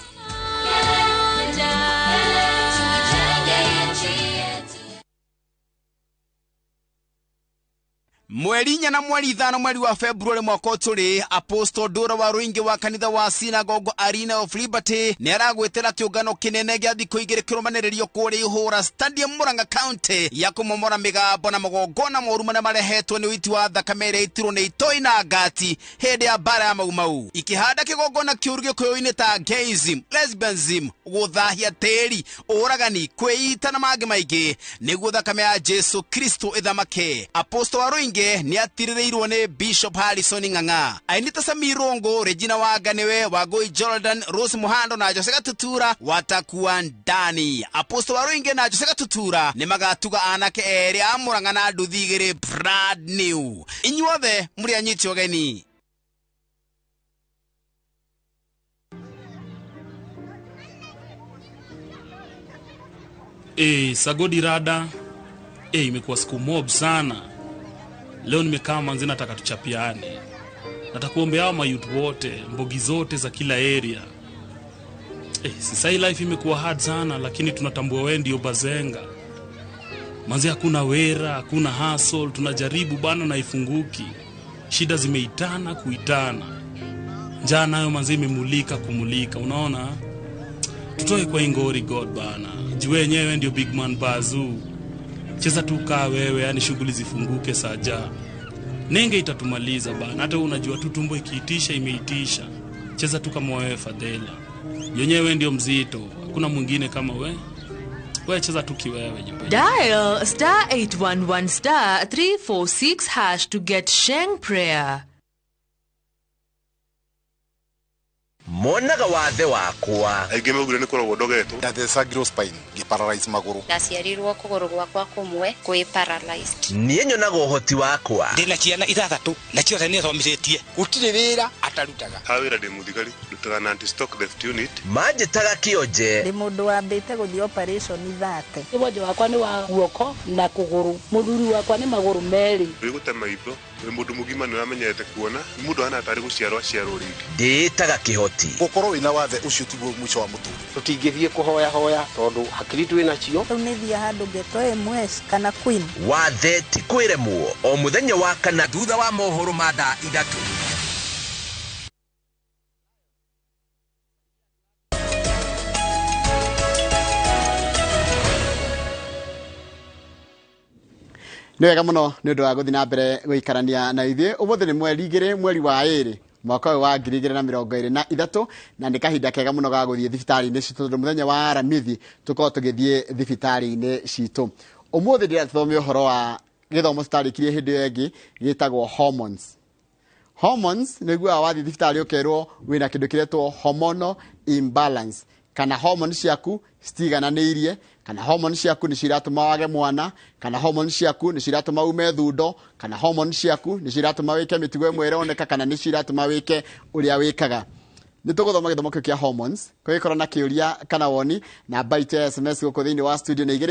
Mweri 4 na mweri 5 mweri wa February mwaka ũtũrĩ, Apostle Ndũra wa Rũingĩ wa kanitha wa Synagogue Arena of Liberty nĩ aragwĩtĩra kĩũngano kĩnene gĩa thikũ igĩrĩ kĩrũmanĩrĩrio kũrĩa Ihũra Stadium, Murang'a County, ya kũmomora mĩgambo na magongona moru marĩa marehetwo nĩ ũiti wa thakame ĩrĩa ĩitirwo nĩ itoi na ngati hĩndĩ ya mbara ya Mau Mau, ikĩhanda kĩgongona kĩũru gĩkũyũ-inĩ ta gayism, lesbianism, gũthahia tĩri, ũragani, kwĩita na mangĩ maingĩ, nĩguo thakame ya Jesu Kristo ĩthamake. Apostle wa Rũingĩ nĩ atirĩrĩirwo nĩ Bishop Harrison Ng'ang'a, aini ta Sammy Rongo, Regina Wanganiwe, Wangui Jordan, Rose Muhando na Jose Gatutura watakuwa ndani. Apostle wa Rũingĩ na Jose Gatutura nĩ magatuga anake erĩ a Murang'a na nduthi igĩrĩ brand new. Inyuothe mũrĩ anyiti ũgeni. Sagodi rada. Imekuwa siku mob sana. Leo nimekaa manzi, nataka tuchapiane. Nataka kuombea hao mayouth wote, mbogi zote za kila area. Sasa hii life imekuwa hard sana, lakini tunatambua wewe ndio bazenga. Manzi hakuna wera, hakuna hustle, tunajaribu bana na ifunguki. Shida zimeitana kuitana. Njaa nayo manzi imemulika kumulika, unaona? Tutoe kwa ingori God bana. Jiwe yenyewe ndio big man bazoo. Cheza tu kaa wewe, yani shughuli zifunguke saja. Nenge itatumaliza bana. Hata unajua tu tumbo ikiitisha imeitisha. Cheza tu kama wewe Fadhela. Yenyewe ndio mzito, hakuna mwingine kama we. Wewe cheza tu kiwewe jipe. Dial star 811 star 346 hash to get Sheng prayer. Monaga wathe wakwa. Aingĩ maugire nĩ kũrogwo ndogetwo. Ndathecangirwo spine, ngĩparalyze magũrũ. Ndaciarirwo kũgũrũ gwakwa kũmwe kwĩ paralyzed. Niĩ nyonaga ũhoti wakwa. Ndĩna ciana 6 na ciothe nĩ thomithĩtie. Gũtirĩ wĩra atarutaga. Ha wĩra ndĩ mũthigari, ndutaga na anti-stock theft unit. Manjĩtaga kĩonje. Ndĩ mũndũ wambĩte gũthiĩ operation 30. Wonje wakwa nĩ wa guoko na kũgũrũ. Mũthuri wakwa nĩ magũrũ merĩ. Wĩgũte maitho, wĩ mũndũ mũgima nĩ ũramenyete kuona, mũndũ ahana tarĩ gũciarwo aciarwo rĩngĩ. Ndĩĩtaga kĩhoti. Gũkorwo wĩna wathe ũcio tiguo mũico wa mũtũrĩre. Tũtingĩthiĩ kũhoya hoya tondũ hakiri twĩ nacio. Rĩu nĩ thiĩ handũ ngetwo MS kana Queen. Wathe ti kwĩremwo o mũthenya wa kana thutha wa mohoro ma thaa 3. Nĩ wega mũno nĩ ũndũ wa gũthiĩ na mbere gũikarania na ithuĩ. Ũmũthĩ nĩ mweri 2 mweri wa 2 mwaka ũyũ wa 2023, na nĩ kahinda kega mũno ga gũthiĩ thibitarĩ-inĩ citũ, tondũ mũthenya wa Aramithi tũkorwo tũgĩthiĩ thibitarĩ-inĩ citũ. Ũmũthĩ ndĩrenda tũthome ũhoro wa gĩthomo tũtarĩkirie hĩndĩ ĩyo ĩngĩ gĩtagwo hormones. Hormones nĩguo wathiĩ thibitarĩ ũkerwo wĩna kĩndũ kĩretwo hormonal imbalance, kana hormones ciaku citigananĩirie, kana hormones ciaku nĩ ciratũma wage mwana, kana hormones ciaku nĩ ciratũma ume thundo, kana hormones ciaku nĩ ciratũma wĩke mĩtugo ĩmwe ĩroneka, kana nĩ ciratũma wĩke ũrĩa wĩkaga. Nĩ tũgũthoma gĩthomo kĩu kĩa hormones. Kũngĩkorwo na kĩũria kana woni, namba itũ ya SMS gũkũ thĩinĩ wa studio nĩ 2.